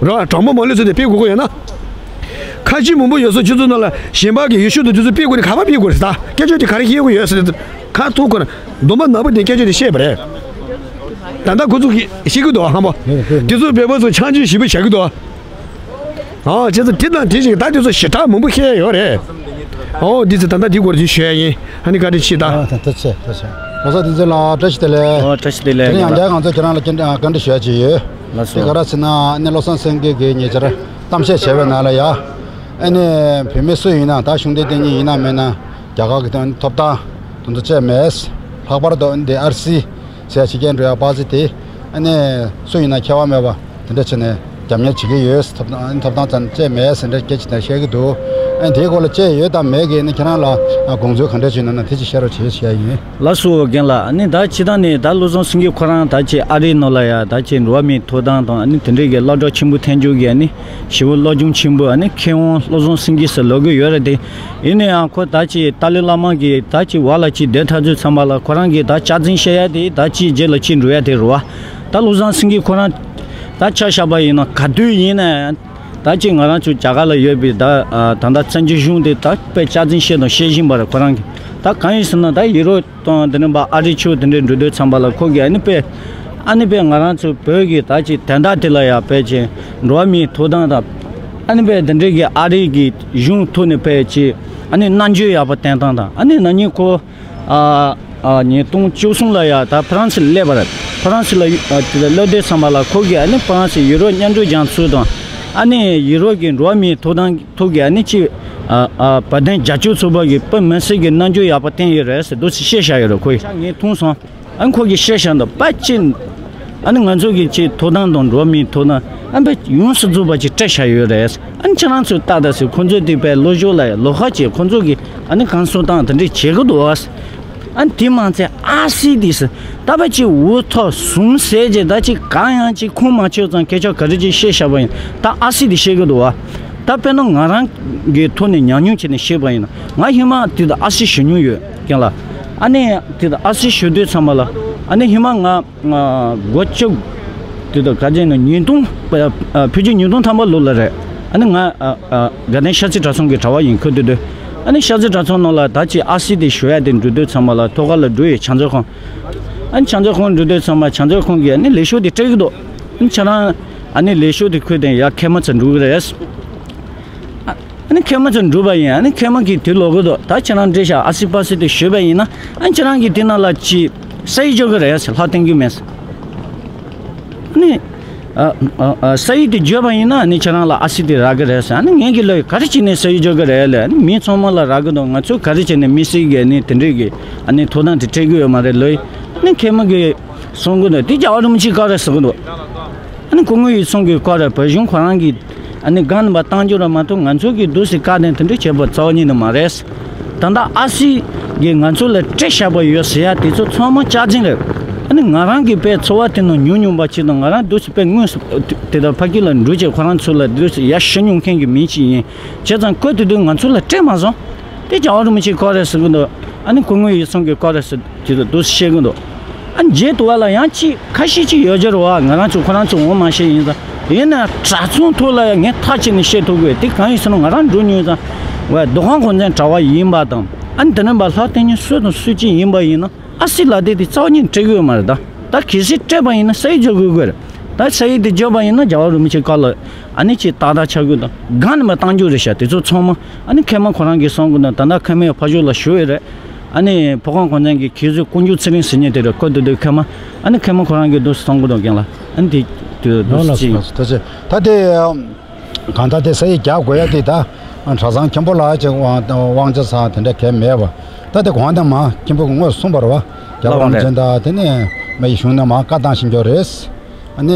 རོ། གྲངས་མང་མང་ལོས་ཚོ་དེ་སྤེལ་དགོས་ཀྱི་ཡོད་ན། ཁ་ཆེ་མང་པོ་ཡོད་ས་ཁྱོད་ཚོ་ནང་ལ་གཞན་པ་གི་ཡེ་ཤུ་དང་དེ་ཚོ་སྤེལ་དགོས་ནི་ག་པར་སྤེལ་དགོས་རེད་ཟེར། སྐད་ཆ་དེ་ག་རེ་བཤད་དགོས་ཡོད་ཟེར། ཁ་ཐུག་ཁོ་ན་སྡོམ་པ་ནག་པོ་དེ་སྐད་ཆ་དེ་བཤད་པ་རེད། ད་ལྟ་ཁོ་ཚོ་གི་ཤེས་ཀྱི་འདུག་ཧམ་པ། དེ་ཚོ་བོད་པ་ཚོ་ཆང་ཆུང་ཞེ་པོ་བྱ་གི་འདུག་ཨོ། ཁྱེད་ཚོ་དེ་དང་དེ་བཞིན་ད་དེ་ཚོ་ཞེ་དྲག་མང་པོ་བཤད་ཡོད་རེད། ཨོ། འདི་ཚོ་ད་ལྟ་འདི་སྐོར་ཅིག་ཞུ་ཡ་ཡིན། ཨ་ནི་བཀའ་དྲིན་ཆེ་ད། ཨ། ད་ལྟ་ཆེ་ད་ཆེ། ལོ་གསར་བསྟན་འཛིན་ལགས་བཀྲ་ཤིས་བདེ་ལེགས། ཨོ། བཀྲ་ཤིས་བདེ་ལེགས། དེ་རིང་ཡང་བསྐྱར་ང་ཚོ་ཁྱེད་རང་ལ་བཀའ་འདྲི་ཞུ་ཡ་ཅིག་ཡོད། ལགས་སོ། དེ་ག་རེ་ཟེར་ན་ཨ་ནི་བློ་བཟང་སེང་གེ་གིས་ཉེ་ཆར་གཏམ་བཤད་བྱས་པའི་ནང་ལ་ཡ། ཨ་ནི་བོད་མི་སུ་ཡིན་ན་ད་ཤུགས་ལྡན་ལྟས་ངན་ཡིན་ན་མིན་ན་རྒྱ་གར་གྱི་ཐོབ་ཐང་དེ་ཚོ་བཅས་མེད། ལྷག་པར་དུ་ཨ་ནི་དེ་ཨར་སི་ཟེར་ཡ་ཕྱི་རྒྱལ་འགྲོ་ཡ་པ་སི་དེ་ཨ་ནི་སུ་ཡིན་ན་ཁྱད་པར་མེད་པ་དེ་འདྲ་བྱས་ནས་རྒྱབ་གཉེར་བྱེད་ཀྱི་ཡོད། ཐོབ་ཐང་ཐོབ་ཐང་ཙམ་བཅས་མེད་ཟེར་འདྲ་སྐད་ཆ་དེ་བཤད་ཀྱི་འདུག་ཨ་ནི་དེའི་སྐོར་ལ་བཅས་ཡོད་དམ་མེད་ཀྱི་ཨ་ནི་ཁྱེད་རང་ལ་དགོངས་ཚུལ་ག་འདྲ་བྱུང་ན་ན་དེ་ཅིག་བཤད་རོགས་བྱེད་ཞུ་ཡ་ཡིན། ལགས་སོ་རྒན་ལགས། ཨ་ནི་ད་སྤྱིར་བཏང་ནས་ད་བློ་བཟང་སེང་གེ་ཁོ་རང་ད་ཅིག་ཨ་རིའི་ནང་ལ་ཡ་ད་ཅིག་འགྲོ་བ་མིའི་ཐོབ་ཐང་དང་ཨ་ནི་དེ་འདྲའི་གི་སློབ་གྲྭ་ཆེན་པོ་ཐོན་རྒྱུ་གི་ཨ་ནི་ཞེ་པོ་སློབ་སྦྱོང་ཆེན་པོ་ཨ་ནི་མཁས་དབང་བློ་བཟང་སེང་གེ་ཟེར་ལབ་གི་ཡོད་རེད་དེ། ཡིན་ན་ཡང་ཁོ་ད་ཅིག་ཏཱ་ལའི་བླ་མ་གི་ད་ཅིག་འོག་ལ་ཅིག་བསྡད་ཐག་ཚོད་ཚང་མ་ལ་ཁོ་རང་གི་ད་སྐྱག་རྫུན་བཤད་ཡ་དེ་ད་ཅིག་རྗེས་ལ་ཅིག་འགྲོ་ཡ་དེ་རེད་བ། ད་བློ་བཟང་སེང་གེ་ཁོ་རང་ད་ཆ་བཞག་པ་ཡིན་ན་ག་དུས་ཡིན་ན་ཡང་ད་ཅིག་ང་རང་ཚོ་རྒྱ་གར་ལ་ཡོད་པའི་ད་ད་ལྟ་བཙན་བྱོལ་གཞུང་དེ་ད་དཔེ་སྐྱག་རྫུན་བཤད་དང་བཤད་བཞིན་པ་རེད། ཁོ་རང་གི་ད་གང་ཡིན་ཟེར་ན་ད་ཡུ་རོབ་དང་དེ་འདྲ་བ་ཨ་རི་ཕྱོགས་དེ་འདྲའི་འགྲོ་དུས་ཙམ་པ་ལ་ཁོ་གིས་ཨ་ནི་དཔེ་ཨ་ནི་དཔེ་ང་རང་ཚོ་བོད་ཀྱི་ད་ཅིག་དོན་དག་དེ་ལ་ཡ་དཔེ་ཅིག་འགྲོ་བ་མིའི་ཐོབ་ཐང་དང་ཨ་ནི་དཔེ་དེ་འདྲའི་གི་ཨ་རི་གི་གཞུང་ཐོག་ནས་དཔེ་ཅིག་ཨ་ནི་རྣམ་འགྱུར་ཡག་པོ་བསྟན་སྟངས་དང་ཨ་ནི་ན་ནིང་ཁོ་ཨ་ཨ་ཉིས་སྟོང་བཅུ་གསུམ་ལ་ཡ་ད་ཧྥ་རན་སི་ལ་སླེབས་པ་རེད། ཧྥ་རན་སི་ལ་ཨ་དེ་ལ་སླེབས་དུས་ཙམ་པ་ལ་ཁོ་གིས་ཨ་ནི་ཧྥ་རན་སི་ཡུ་རོབ་མཉམ་འབྲེལ་རྒྱལ་ཚོགས་དང་ཨ་ནི་ཡུ་རོབ་ཀྱི་འགྲོ་བ་མིའི་ཐོབ་ཐང་ཐོག་གི་ཨ་ནི་ཅིག་ཨ་ཨ་བོད་དོན་རྒྱབ་སྐྱོར་ཚོགས་པ་གི་དཔེ་མི་སྲིད་ཀྱི་རྣམ་འགྱུར་ཡག་པོ་བསྟན་ཡོད་རེད་ཟེར་འདུག་སེ་བཤད་བཞག་ཡོད་རེད་ཁོས། ངས་མཐོང་སོང་། ཨ་ནི་ཁོ་གིས་བཤད་བཞག་འདུག་དཔེ་ཅིག་ཨ་ནི་ང་ཚོ་གི་ཅིག་ཐོབ་ཐང་དང་འགྲོ་བ་མིའི་ཐོབ་ཐང་ཨ་ནི་དཔེ་ཡོངས་སུ་རྫོགས་པ་ཅིག་སྤྲད་བཞག་ཡོད་རེད། ཨ་ནི་ཁྱེད་རང་ཚོས་ལྟ་ད་ཟེར། ཁོ་ཚོས་དེ་དཔེ་ལོ་ཞོ་ལ་ལོ་ཁ་ཅིག་ཁོ་ཚོ་གིས་ཨ་ནི་གང་སོང་སྟངས་དེ་འདྲས་བྱེད་ཀྱི་འདུག་ཨ་ནི་དེ་མ་ཚད་ཨ་སི་དེ་ཟེར་ད་དཔེ་ཅིག་འུ་ཐོག་ཟུང་ཟེར་ཅིག་ད་ཅིག་གང་ཡང་ཅིག་ཁུངས་མ་འཁྱོལ་ཙང་སྐད་ཆ་ག་རེ་ཅིག་བཤད་བཞག་པ་ཡིན། ད་ཨ་སི་དེ་བཤད་ཀྱི་འདུག་ཨ། ད་དཔེར་ན་ང་རང་གི་ཐོག་ནས་ཉམས་མྱོང་བྱས་ནས་བཤད་པ་ཡིན་ན་ང་ཧི་མ་དེ་དང་ཨ་སི་ཞུ་མྱོང་ཡོད་རྒན་ལགས། ཨ་ནི་དེ་དང་ཨ་སི་ཞུ་དུས་ཙམ་པ་ལ་ཨ་ནི་ཧི་མ་ང་ང་སྒོ་ཕྱུགས་དེ་དང་ག་ཅན་ནས་ཉིས་སྟོང་ཨ་ཨ་ཕལ་ཆེར་ཉིས་སྟོང་ཐམ་པ་ལོ་ལ་རེད། ཨ་ནི་ང་ཨ་ཨ་དགའ་ལྡན་ཤར་རྩེ་གྲྭ་ཚང་གི་གྲྭ་བ་ཡིན། ཁོ་དེ་དུས་ཨ་ནི་ཤར་རྩེ་གྲྭ་ཚང་ནང་ལ་ད་ཅི་ཨ་སི་དེ་ཞུ་ཡ་དེ་འགྲོ་དུས་ཙམ་པ་ལ་ཐོག་ཁ་ལ་འགྲོ་ཡི་བྱང་རྩེ་ཁང་། ཨ་ནི་བྱང་རྩེ་ཁང་འགྲོ་དུས་ཙམ་པ་བྱང་རྩེ་ཁང་གིས་ཨ་ནི་ལས་ཤོག་དེ་སྤྲད་ཀྱི་འདུག་ཨ་ནི་ཁྱེད་རང་ཨ་ནི་ལས་ཤོག་དེ་ཁུར་དེ་ཡ་མཁལ་མ་ཚོ་འགྲོ་གི་རེད། ཨ་ནི་མཁལ་མ་ཚོ་འགྲོ་བ་ཡིན། ཨ་ནི་མཁལ་མ་གིས་དེ་ལོག་གི་འདུག་ད་ཁྱེད་རང་འདྲེ་ཤག་ཨ་སི་པ་སི་དེ་ཞུས་པ་ཡིན་ན་ཨ་ནི་ཁྱེད་རང་གིས་དེ་ནང་ལ་ཅི་ས་ཡིག་འཇོག་གི་རེད་ཟེར། ལྷག་བསྟན་གྱི་མེད་ཟེར། ཨ་ནི་ཨ་ཨ་ཨ་ས་ཡིག་དེ་བརྗོད་པ་ཡིན་ན་ཨ་ནི་ཁྱེད་རང་ལ་ཨ་སི་དེ་རག་གི་རེད་ཟེར། ཨ་ནི་ངས་གི་ལོས་ག་རེ་བྱས་ནས་ས་ཡིག་འཇོག་གི་རེད་ལས། ཨ་ནི་མི་ཚང་མ་ལ་རག་གི་འདུག་ང་ཚོས་ག་རེ་བྱས་ནས་མི་སེར་གི་ཨ་ནི་དེ་འདྲས་གི་ཨ་ནི་ཐོབ་ཐང་དེ་སྤྲད་གི་ཡོད་མ་རེད་ལོས། ཨ་ནི་མཁལ་མ་གིས་གསུང་གི་འདུག་དེ་རྒྱལ་བ་རིན་པོ་ཆེས་བཀའ་རེད་ཟེར་གི་འདུག་ཨ་ནི་སྐུ་ངོ་ཡིག་ཚང་གི་བཀའ་རེད། བོད་གཞུང་ཁོ་རང་གིས་ཨ་ནི་སྒང་ནས་མར་བཏང་རྒྱུ་ར་མ་གཏོགས་ང་ཚོ་གིས་འདུག་སེ་བཀའ་དྲིན་དེ་འདྲ་བྱས་པ་རྩ་བ་ཉིད་ནས་མ་རེད། ད་ལྟ་ཨ་སི་གིས་ང་ཚོ་ལ་སྤྲད་བཞག་པ་ཡོད་ཟེར་ཡ་དེ་ཚོ་ཚང་མ་སྐྱག་རྫུན་རེད། ཨ་ནི་ང་རང་གིས་དཔེ་འཚོ་བ་དེ་ནང་མྱོང་མྱོང་པ་ཅིག་དང་ང་རང་འདུག་སེ་དཔེ་དངོས་སུ་དེ་དང་ཕ་གི་ལ་འགྲོ་བྱས་ཁོ་རང་ཚོ་ལ་འདུག་སེ་ཡར་ཞུ་མྱོང་མཁན་གྱི་མི་ཅིག་ཡིན། བྱས་ཙང་ཁོས་དེ་དུས་ང་ཚོ་ལ་སྤྲད་མ་སོང་། དེ་རྒྱལ་བ་རིན་པོ་ཆེས་བཀའ་རེད་ཟེར་གི་འདུག་ཨ་ནི་སྐུ་ངོ་ཡིག་ཚང་གིས་བཀའ་རེད་ཟེར་དེ་དུས་འདུག་སེ་བཤད་གི་འདུག་ཨ་ནི་རྗེས་དུ་བ་ལ་ཡང་ཅིག་ཁ་ཤས་ཅིག་ཡོད་རྒྱུ་རེད་བ། ང་རང་ཚོ་ཁོ་རང་ཚོ་ངོ་མ་ཤེས་ཡིན་ཙང་། ཡིན་ན་གྲྭ་ཚང་ཐོག་ལ་ཡང་ངས་ཐག་བཅད་ནས་བཤད་ཐུབ་གི་དེ་གང་ཡིན་ཟེར་ན་ང་རང་འགྲོ་མྱོང་ཙང་། ཝེ་རྡོ་ཁང་གོང་ཚན་གྲྭ་བ་ཡིན་པ་དང་ཨ་ནི་དེ་ནས་བ་ལྷག་བསྟན་གྱི་སུ་དང་སུ་གཅིག་ཡིན་པ་ཡིན་ན་ཨ་སི་ལ་དེ་དེ་རྩ་བ་ཉིད་སྤྲད་གི་ཡོད་མ་རེད་ད། ད་གལ་སྲིད་སྤྲད་པ་ཡིན་ན་ས་ཡིག་འཇོག་དགོས་དགོས་རེད། ད་ས་ཡིག་དེ་འཇོག་པ་ཡིན་ན་རྒྱལ་བ་རིན་པོ་ཆེའི་བཀའ་ལ་ཨ་ནི་ཅིག་ཏག་ཏག་ཆགས་ཀྱི་འདུག་སྒང་ནས་མར་བཏང་རྒྱུ་རེད་ཤག་དེ་ཚོ་ཚང་མ་ཨ་ནི་མཁལ་མ་ཁོ་རང་གིས་གསུང་གི་འདུག་ད་ལྟ་མཁལ་མའི་ཕ་ཕྱོགས་ལ་བཞུགས་ཡོད་རེད། ཨ་ནི་ཕོ་ཁང་གོང་ཚན་གྱི་མཁས་བཙུན་དཀོན་མཆོག་ཚེ་རིང་ཟེར་མཁན་དེ་རེད། ཁོ་དེ་དུས་མཁལ་མ་ཨ་ནི་མཁལ་མ་ཁོ་རང་གིས་འདུག་སེ་གསུང་གི་འདུག་རྒན་ལགས། ཨ་ནི་དེ་ དུ་འདུག་ལགས་སོ་ཅིག་ལགས་སོ། ཐུགས་རྗེ་ཆེ། ད་དེ་གང་ལྟར་དེ་ས་ཡིག་རྒྱག་དགོས་ཡ་དེ་ད་གྲྭ་ཚང་མཁན་པོ་ལགས་ཅིག་དབང་དབང་ཆ་ཚང་དེ་འདྲ་གལ་མེད་པ། ད་དེ་གོང་དེ་མ་མཁན་པོ་གིས་དངོས་སུ་གསུངས་པ་རེད་བ། རྒྱལ་བ་རིན་པོ་ཆེ་དང་དེ་ནས་མ་གཞི་གཞུང་ནས་མ་བཀའ་བཏང་བཞིན་ཡོད་རེད། ཨ་ནི་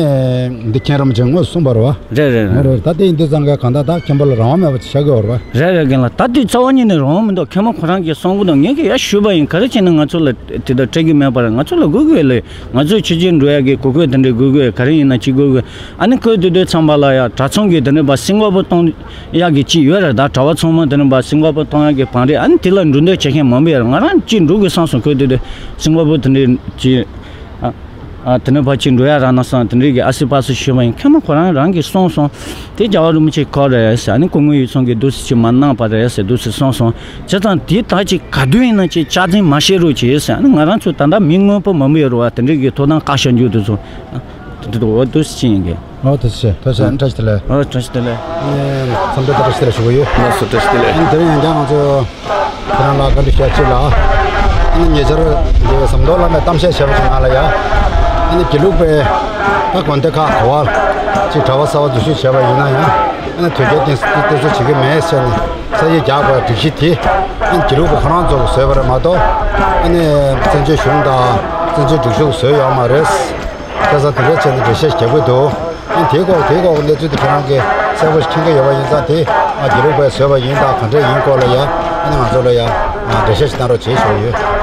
འདི་མཁན་རིན་པོ་ཆེས་དངོས་སུ་གསུངས་པ་རེད་བ། རེད་རེད། ཨ་རེད། ད་དེ་ཡིན་དུས་ཙང་ག་གང་ལྟར་ད་མཁན་པོ་ལ་རང་དབང་མེད་པ་ཆགས་ཀྱི་ཡོད་རེད་བ། རེད་རེད། རྒན་ལགས། ད་དེ་རྩ་བ་ཉིད་ནས་རང་དབང་མི་འདུག་མཁན་པོ་ཁོ་རང་གིས་གསུང་གི་འདུག་ངས་ཀྱི་ཡ་ཞུས་པ་ཡིན། ག་རེ་བྱས་ན་ང་ཚོ་ལ་དེ་ལྟར་སྤྲད་ཀྱི་མེད་པ་རེད། ང་ཚོ་ལ་དགོས་དགོས་ལས། ང་ཚོས་ཕྱི་རྒྱལ་འགྲོ་ཡག་གི་གོ་སྐབས་དེ་འདྲའི་དགོས་དགོས། ག་རེ་ཡིན་ན་ཅིག་དགོས་དགོས། ཨ་ནི་ཁོས་དེ་དུས་ཙམ་པ་ལ་ཡ་གྲྭ་ཚང་གི་དེ་འདྲ་བ་སིང་ག་པོར་གཏོང་ཡག་གི་ཅིག་ཡོད་རེད། ད་གྲྭ་པ་ཚང་མ་དེ་འདྲ་བ་སིང་ག་པོར་གཏོང་ཡག་གི་བང་རིམ། ཨ་ནི་དེ་ལ་འགྲོ་འདོད་བྱེད་མཁན་མང་པོ་ཡོད་རེད། ང་རང་ཅིག་འགྲོ་དགོས་བསམ་སོང་། ཁོས་དེ་དུས་སིང་ག་པོར་དེ་འདྲའི་ཅིག་ཨ་ཨ་དེ་འདྲ་བ་ཅིག་འགྲོ་ཡག་རག་ན་བསམ། དེ་འདྲའི་གི་ཨ་སི་པ་སི་ཞུས་པ་ཡིན། མཁན་པོ་ཁོ་རང་རང་གིས་གསུངས་སོང་། དེ་རྒྱལ་བ་རིན་པོ་ཆེས་ཁོ་རེད་ཟེར། ཨ་ནི་སྐུ་ངོ་ཡིག་ཚང་གིས་འདུག་སེ་ཅིག་མར་གནང་བ་རེད་ཟེར་འདུག་སེ་གསུངས་སོང་། བྱས་ཙང་དེ་ད་ཅིག་ག་དུས་ཡིན་ན་ཅིག་ཆ་ཚང་མ་བཤད་རོགས་བྱེད་ཟེར། ཨ་ནི་ང་རང་ཚོ་ད་ལྟ་མི་དངོས་པོ་མང་པོ་ཡོད་རེད་བ། དེ་འདྲའི་གི་ཐོབ་ཐང་བཀག་བཞག་རྒྱུ་དེ་ཚོ། ཨ་དེ་འདྲ་འོ་འདུག་སེ་ཅིག་ཡིན་གི། ཨོ་དེ་ཚེ་ཐོས་སེ་བཀྲ་ཤིས་བདེ་ལེགས། ཨོ་བཀྲ་ཤིས་བདེ་ལེགས། ཨེ་བསམ་གྲུབ་ལགས་བཀྲ་ཤིས་བདེ་ལེགས་ཞུ་གི་ཡོད། ལགས་སོ། བཀྲ་ཤིས་བདེ་ལེགས། ཨ་ནི་དེ་རིང་ཡང་བསྐྱར་ང་ཚོ་ཁྱེད་རང་ལ་བཀའ་འདྲི་ཞུ་ཡག་ཅིག་ལ། ཨ་ནི་ཉེ་ཆར་འདི་ཟམ་གདོང་བླ་མས་གཏམ་བཤད་བྱས་པ་ཞིག་ནང་ལ་ཡ། ཨ་ནི་དགེ་ལུགས་པས་ད་དགོན་སྡེ་ཁག་ག་བར་ཅིག་གྲྭ་པ་གསར་པ་འཛུལ་ཞུགས་བྱས་པ་ཡིན་ན་ཡང་། ཨ་ནི་དོལ་རྒྱལ་བསྟེན་གསོལ་དེ་ཚོ་བྱེད་ཀྱི་མེད་ཟེར་ནས་ས་ཡིག་རྒྱག་དགོས་སྒྲིག་གཞི་དེ། ཨ་ནི་དགེ་ལུགས་པ་ཁོ་རང་ཚོ་གིས་བཟོས་པ་རེད་མ་གཏོགས། ཨ་ནི་བཙན་བྱོལ་གཞུང་དང་བཙན་བྱོལ་སྒྲིག་གཞུང་གིས་བཟོས་ཡོད་མ་རེད། ཁ་སང་དེ་འདྲ་བྱས་ནས་འགྲེལ་བཤད་རྒྱག་གི་འདུག་ཨ་ནི་དེའི་སྐོར་དེའི་སྐོར་གྱི་གནས་ཚུལ་དེ་ཁྱེད་རང་གིས་གསལ་པོ་ཞིག་མཁྱེན་གྱི་ཡོད་པ་ཡིན་ཙང་། དེ་ཨ་དགེ་ལུགས་པས་བཟོས་པ་ཡིན་དང་ག་འདྲས་ཡིན་སྐོར་ལ་ཡ། ཨ་ནི་ང་ཚོ་ལ་ཡ་འགྲེལ་བཤད་ཞིག་གནང་རོགས་བྱེད་ཞུ་གི་ཡོད།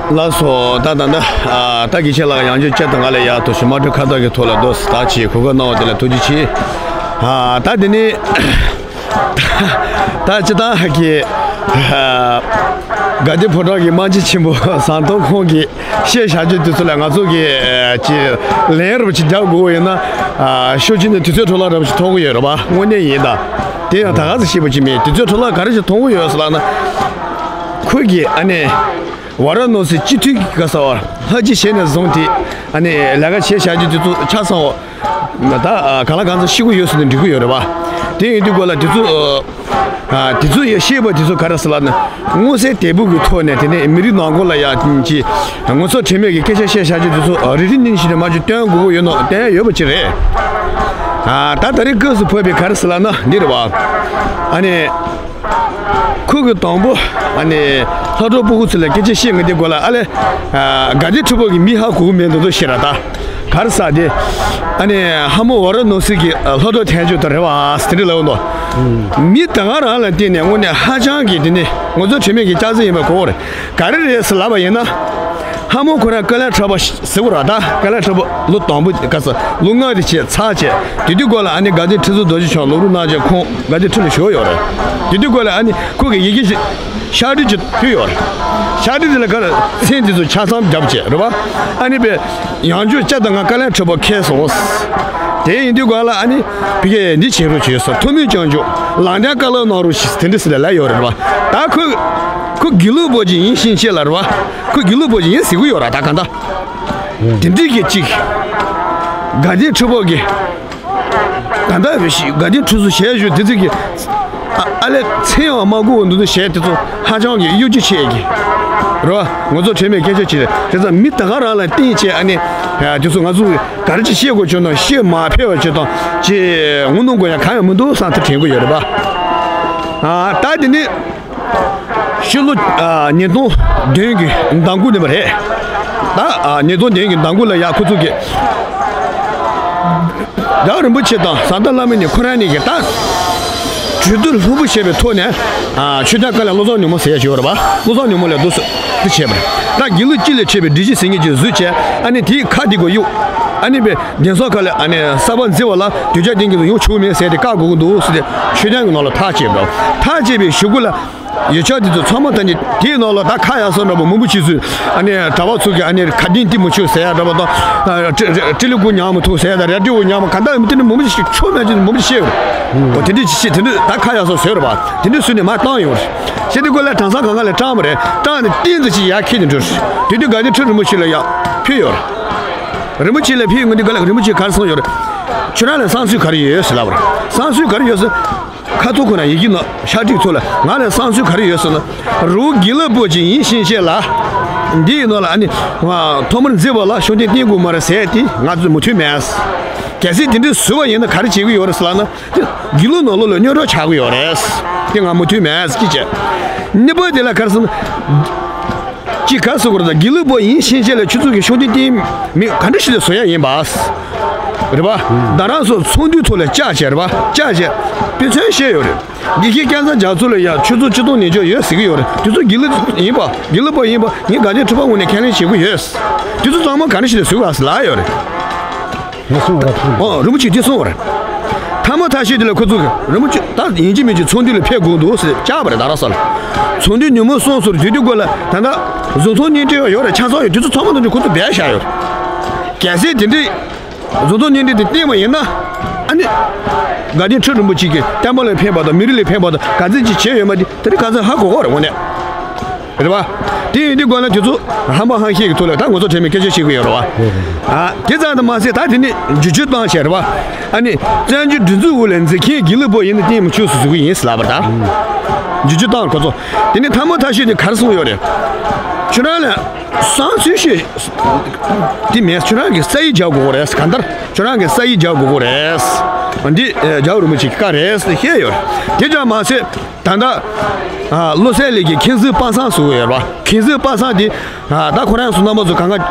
ལགས་སོ། ད་ད་ད་ད་དགེ་བཤེས་ལགས་ཡང་བསྐྱར་བཅར་དང་ང་ལ་ཡ་ཐུགས་ཞིབ་མ་འགྲོ་ཁ་བརྡ་གི་ཐོག་ལ་རྡོ་སི་ད་ཆེ་གོ་སྐབས་གནང་བ་དེ་ལ་ཐུགས་རྗེ་ཆེ། ཨ་ད་དེ་ནས། ད་སྤྱིར་བཏང་ཧ་གི། དགའ་ལྡན་ཕོ་བྲང་གི་དམག་སྤྱི་ཆེན་པོ་ཟམ་གདོང་ཁོང་གིས་བཤད་བཞག་རྒྱུ་དེ་ཚོ་ལ་ང་ཚོ་གིས་ཅིག་ལན་རེ་བ་ཅིག་རྒྱག་དགོས་ཡོད་ན། ཤོག་ཅིག་ནས་དུས་ཚོད་འཕྲོ་བརླག་འདྲ་བ་ཞིག་མཐོང་གི་ཡོད་རེད་པ། དངོས་གནས་ཡིན་ད། དེ་ཡང་ད་ག་ཚོད་ཤེས་པ་ཅིག་མེད། དུས་ཚོད་འཕྲོ་བརླག་ག་རེ་ཞིག་མཐོང་གི་ཡོད་ཟེར་ལབ་ན། ཁོས་གིས་ཨ་ནི། ཝཱ་ར་ཎ་སི་སྤྱི་འཐུས་ཀྱི་ག་ས་བར་ལྷ་རྗེ་བྱས་ནས་བཟུང་སྟེ། ཨ་ནི་ལས་ཀ་བྱས་བཞག་རྒྱུ་དེ་ཚོ་ཆ་ཚང་བ། ད་གང་ལ་གང་འཚམ་ཤེས་ཀྱི་ཡོད་ཟེར་ནས་འགྲིག་གི་ཡོད་རེད་པ། དེ་ཡིན་དུས་སྐོར་ལ་དེ་ཚོ། ཨ་དེ་ཚོ་ཡང་ཤེས་པ་དེ་ཚོ་ག་རེ་ཟེར་ལབ་ན། མངོན་གསལ་དོད་པོ་གི་ཐོག་ནས་དེ་ནས་མི་རིགས་ནང་ཁུལ་ལ་ཡ་ཅིག་ངོ་ཚ་ཁྲེལ་མེད་ཀྱི་སྐད་ཆ་བཤད་བཞག་རྒྱུ་དེ་ཚོ་རེ་རེ་གཉིས་གཉིས་ཤིག་ནས་མར་ཅིག་སྟོན་དགོས་ཀྱི་ཡོད་ནོ། སྟོན་ཡ་ཡོད་པ་ཅིག་རེད། ཨ་ད་ད་རེས་སྐབས་སུ་བབས་པའི་ག་རེ་ཟེར་ལབ་ན་འདི་རེད་པ། ཨ་ནི། ཁོ་གིས་དང་པོ་ཨ་ནི་ལྷ་གྲོགས་སྤུ་གུ་ཚོ་ལ་སྐད་ཆ་བཤད་མཁན་དེ་སྐོར་ལ། ཨ་ལས། ཨ་དགའ་ལྡན་ཁྲི་པ་གི་མི་ཧ་གོ་གི་མེད་འདུག་འདུག་ཤེས་ར་ད། ག་རེ་ཟེར་དེ། ཨ་ནི་ལྷ་མོ་ཝཱ་ར་ཎ་སི་གི་ལྷ་གྲོགས་ཐལ་ཆོས་དེ་རེད་པ་ཟེར་དེ་འདྲ་ལབ་འདུག་མི་ད་ག་རང་ལ་བརྟེན་ནས་དངོས་གནས་ཧ་ཅང་གི་དེ་ནི་ངོ་ཚ་ཁྲེལ་མེད་ཀྱི་སྐྱག་རྫུན་ཡིན་པ་གོ་གི་རེད། ག་རེ་རེད་ཟེར་ལབ་པ་ཡིན་ན། ལྷ་མོ་ཁོ་རང་ཀ་ལན་ཁྲི་པ་ཟེར་བ་ར་ད། ཀ་ལན་ཁྲི་པ་ལོ་དང་པོ་ག་ས་ལོ་ལྔ་དེ་བྱས་ཚར་བྱས། དེ་དུས་སྐོར་ལ་ཨ་ནི་དགའ་ལྡན་ཁྲི་ཟུར་རྡོ་རྗེ་འཆང་ལུང་རིགས་གནང་བྱས་ཁོང་དགའ་ལྡན་ཁྲི་ལ་བཞུགས་ཡོད་རེད། དེ་དུས་སྐོར་ལ་ཨ་ནི་ཁོ་གི་ཡི་གེ་ཞིག་ཕྱག་བྲིས་ཅིག་ཕུལ་ཡོད་རེད། ཕྱག་བྲིས་དེ་ལ་ག་རེ་མཚན་དེ་ཚོ་ཆ་ཚང་བརྒྱབ་བྱས་རེད་པ། ཨ་ནི་པས་ཡང་བསྐྱར་བཅར་དང་ང་ཀ་ལན་ཁྲི་པ་ཁེལ་སོང་། དེ་ཡིན་དུས་སྐོར་ལ་ཨ་ནི་ཕ་གིས་འདི་བྱེད་རོགས་བྱོས་ཟེར། ཐུགས་སྨོན་སྐྱོན་བརྗོད་ལག་འདྲེན་བཀའ་སློབ་གནང་རོགས་ཞེས་དེ་འདྲ་ཟེར་ལབ་ཡོད་རེད་པ། ད་ཁོ་ཁོ་དགེ་ལུགས་པ་ཅིག་ཡིན་ཤེས་བྱས་ལ་རེད་པ། ཁོ་དགེ་ལུགས་པ་ཅིག་ཡིན་ཟེར་གི་ཡོད་ར་ད་ག་འདྲ། དེ་འདྲའི་གི་གཅིག་དགའ་ལྡན་ཁྲི་པ་གི་ད་ལྟ་བའི་ཞིག་དགའ་ལྡན་ཁྲི་ཟུར་ཞལ་བཞུགས་དེ་ཚོ་གི་ཨ་ཨ་ལས་མཚན་ཡང་མ་གོ་བ་འདུག་འདུག་བྱས་དེ་ཚོ་ཧ་ཅང་གི་གཡོ་སྒྱུ་ཆེ་གི་རེད་པ། ངོ་ཚ་ཁྲེལ་མེད་སྐད་ཆ་བྱེད་རེད། དེ་ཚོ་མི་ད་ག་རང་ལ་བརྟེན་བྱས་ཨ་ནི་དེ་ཚོ་ང་ཚོ་ག་རེ་ཅིག་བཤད་དགོས་བྱུང་ན་བཤད་མ་ཕོད་པ་བྱེད་དང་ཅི་ངོ་གནོང་དགོས་ཡ་གང་ཡང་མི་འདུག་བསམ་ཐུགས་དྲན་གི་ཡོད་རེད་པ། ཨ་ད་དེ་ནི། ཕྱི་ལོ་ཨ་ཉིས་སྟོང་བདུན་གྱི་ཟླ་དགུ་ནས་པ་རེད། ད་ཨ་ཉིས་སྟོང་བདུན་གྱི་ཟླ་དགུ་ལ་ཡ་ཁོ་ཚོ་གི་རྒྱལ་བ་རིན་པོ་ཆེ་དང་ཟམ་གདོང་བླ་མ་གཉིས་ཁོ་རང་གཉིས་ཀྱིས་ད་གྲོས་བསྡུར་ལྷུག་པོ་བྱས་པའི་ཐོག་ནས། ཨ་ཆོས་རྒྱལ་བཀའ་བློན་བློ་བཟང་ཉི་མ་ཟེར་ཡ་ཅིག་ཡོད་རེད་པ། བློ་བཟང་ཉི་མ་ལ་འདུག་སེ་དེ་བྱས་པ་རེད། ད་དགེ་ལུགས་སྤྱི་ལས་ཁྲིད་པའི་སྒྲིག་གཞི་ཟེར་མཁན་ཅིག་བཟོས་བྱས། ཨ་ནི་དེའི་ཁ་དེ་གོ་གཡུག་ཨ་ནི་པའི་གདན་ས་ཁག་ལ་ཨ་ནི་གསར་པ་འཛུལ་བ་ལ་དོལ་རྒྱལ་བསྟེན་མཁན་ཚོ་ཡོང་ཆོག་མེད་ཟེར་ཏེ་བཀག་དགོས་ཀྱི་འདུག་ཟེར་ཏེ་ཆོས་རྒྱལ་གྱི་ནང་ལ་ཐག་བཅད་པ་རེད། ཐག་བཅད་པའི་གཞུག་གུ་ལ་ཡོད་ཆ་དེ་ཚོ་ཚང་མ་ད་ནི་དེའི་ནང་ལ་ད་ཁ་ཡ་སོ་འདྲ་པོ་མང་པོ་ཅིག་བཟོས། ཨ་ནི་གྲྭ་པ་ཚོ་གི་ཨ་ནི་ཁ་གདན་དེ་མི་ཆོག་ཟེར་ཡ་འདྲ་པོ་དང་། ཨ་ཏྲི་ཏྲི་ལི་གུ་ཉག་མི་ཐུག་ཟེར་ཡ་དང་། རལ་གྲི་གུ་ཉག་མ་ག་འདྲ་ཡོད་མེད་དེ་འདྲ་མང་པོ་ཞིག་ཆོག་མེད་ཅིག་མང་པོ་ཞིག་བཤད་ཡོད་རེད། འོ་དེ་འདྲ་ཅིག་བཤད། དེ་འདྲ་ད་ཁ་ཡ་སོ་བཟོས་རེད་པ། དེ་འདྲ་བཟོས་ནས་མར་བཏང་ཡོད་རེད། བྱས་དུས་སྐབས་ལ་གྲྭ་ཚང་སྒང་ག་ལ་བཀྲམ་པ་རེད། བཀྲམ་ནས་ཏིང་ཙམ་ཅིག་ཡར་འཁྱེར་ནས་འགྲོ་རེད། དེ་དུས་དགའ་ལྡན་ཁྲི་རིན་པོ་ཆེ་ལ་ཡར་ཕུལ་ཡོད་རེད། རིན་པོ་ཆེ་ལ་ཕུལ་ཡོང་དུས་སྐབས་ལ་རིན་པོ་ཆེས་ག་རེ་གསུངས་ཡོད་རེད། ཁྱོད་རང་ལ་བསམ་ཚུལ་ག་རེ་ཡོད་ཟེར་ལབ་པ་རེད། བསམ་ཚུལ་ག་རེ་ཡོད་ཟེར། ཁ་ཐུག་ཁོ་ན་ཡི་གེ་ནང་ཕྱག་བྲིས་ཐོག་ལ་ང་ལ་བསམ་ཚུལ་ག་རེ་ཡོད་ཟེར་ན། རི་བོ་དགེ་ལེགས་པོ་ཅིག་ཡིན་ཤེས་བྱས་ལ། འདི་ཡི་ནང་ལ་ཨ་ནི་ཐོག་མར་འཛུལ་བ་ལ་ཤུགས་ལྡན་བསྟེན་དགོས་མ་རེད་ཟེར་དེ་ང་ཚོས་མུ་མཐུད་མེད། གལ་སྲིད་དེ་འདྲ་བཟོས་པ་ཡིན་ན་ག་རེ་བྱེད་ཀྱི་ཡོད་རེད་ཟེར་ལབ་ན། དེ་དགེ་ལུགས་ནང་ལོགས་ལ་གཉོས་གྲོགས་ཆགས་ཀྱི་ཡོད་རེད། དེ་ང་མོས་མཐུན་མེད་ཟེར་གྱི་བྱས། གཉིས་པ་དེ་ལ་ག་རེ་ཟེར་ན། ཅིག་ག་རེ་ཟེར་དགོས་རེད། ད་དགེ་ལུགས་པ་ཡིན་ཕྱིན་ཆད་ལ་ཁྱོད་ཚོ་གི་ཤུགས་ལྡན་བསྟེན་མི་ག་འདྲ་ཞིག་ལ་བཟོ་ཡ་ཡིན་པ། རེད་པ། ད་རང་ཚོ་ཚོགས་འདུའི་ཐོག་ལ་བཅར་བྱས་རེད་པ། བཅར་བྱས་དཔེ་མཚོན་བཤད་ཡོད་རེད། དགེ་བཤེས་སྐལ་བཟང་རྒྱ་མཚོ་ལ་ཡང་ཁྱོད་ཚོ་སྤྱི་དོན་ནན་སྐྱོང་ཡོད་ཟེར་གྱི་ཡོད་རེད། དེ་ཚོ་དགེ་ལུགས་ཡིན་པ། དགེ་ལུགས་པ་ཡིན་པ། ངས་དགའ་ལྡན་ཁྲི་པ་ངོས་ནས་ཁས་ལེན་བྱེད་ཀྱི་ཡོད། དེ་ཚོ་ཚང་མ་ག་འདྲ་ཞིག་ལ་བཟོས་པ་ཟེར་ལབ་ཡོད་རེད། ངོ་སྲུང་བ་ཐུག་ཨོ། རིན་པོ་ཆེས་དེ་གསུངས་པ་རེད། ཐ་མ་ཐ་ཤལ་དེ་ལ་ཁོ་ཚོ་གིས་རིན་པོ་ཆེ་ད་ཡིན་གཅིག་མིན་གཅིག་ཚོགས་འདུ་ལ་ཕེབས་དགོས་འདུག་ཟེར་བཅར་བ་རེད། རྡ་རམ་ས་ལ། ཚོགས་འདུ་ཉིན་མོ་སོང་ཟེར་དུས་དུས་སྐོར་ལ་ད་ལྟ་བཟོ་ཚོགས་སྙན་སྒྲོན་ཡོད་རེད། ཆ་ཚང་ཡོད། དེ་ཚོ་ཚང་མ་དང་ཁོ་ཚོ་སྦས་བཞག་ཡོད་རེད། གལ་སྲིད་དེ་འདྲའི་བཟོ་ཚོགས་སྙན་སྒྲོན་དེ་བསྟན་པ་ཡིན་ན། ཨ་ནི། དགའ་ལྡན་ཁྲི་རིན་པོ་ཆེ་གིས་བསྟན་པ་ལ་ཕན་པ་དང་མི་རིགས་ལ་ཕན་པ་དང་ག་ཚོད་ཅིག་བྱས་ཡོད་མ་དེ་དེ་རིང་ག་ཚོད་ཧ་གོ་གི་རེད་དངོས་གནས། རེད་པ། དེ་ཡིན་དུས་སྒང་ལ་དེ་ཚོ་ཧམ་པ་ཧམ་བཤད་ཀྱི་ཐོག་ལ་ད་ངོ་ཚ་ཁྲེལ་མེད་སྐད་ཆ་བཤད་ཀྱི་ཡོད་རེད་པ། ཨ། དེ་ཙམ་དུ་མ་ཟད་ད་དེ་ནས་བསྒྱུར་བཅོས་བཏང་བྱས་རེད་པ། ཨ་ནི། བཙན་བྱོལ་སྒྲིག་འཛུགས་འོག་ལ་འཛིན་མཁན་དགེ་ལུགས་པ་ཡིན་ན་བསྟེན་མི་ཆོག་ཟེར་ཟེར་གྱི་ཡིན་ཟེར་ལབ་པ་རེད་ད། བསྒྱུར་བཅོས་བཏང་ཁོ་ཚོ། དེ་ནས་ཐ་མ་ཐ་ཤལ་དེ་ག་རེ་གསུངས་ཡོད་རེད། ཁྱོད་རང་ལ་བསམ་ཚུལ་བཤད། དེ་མེད། ཁྱོད་རང་གིས་ས་ཡིག་རྒྱག་དགོས་ཀྱི་རེད། གང་ལྟར་ཁྱོད་རང་གིས་ས་ཡིག་རྒྱག་དགོས་ཀྱི་རེད། འདི་རྒྱལ་བ་རིན་པོ་ཆེ་གི་བཀའ་རེད་ཟེར་བཤད་ཡོད་རེད། དེ་ཙམ་མ་ཟད། ད་ལྟ། ཨ། བློ་གསལ་གླིང་གི་མཁན་ཟུར་པ་སངས་ཟེར་གྱི་ཡོད་རེད་པ། མཁན་ཟུར་པ་སངས་དེ། ཨ། ད་ཁོ་རང་ཚོ་རྣམ་པ་ཚོ་གང་ག་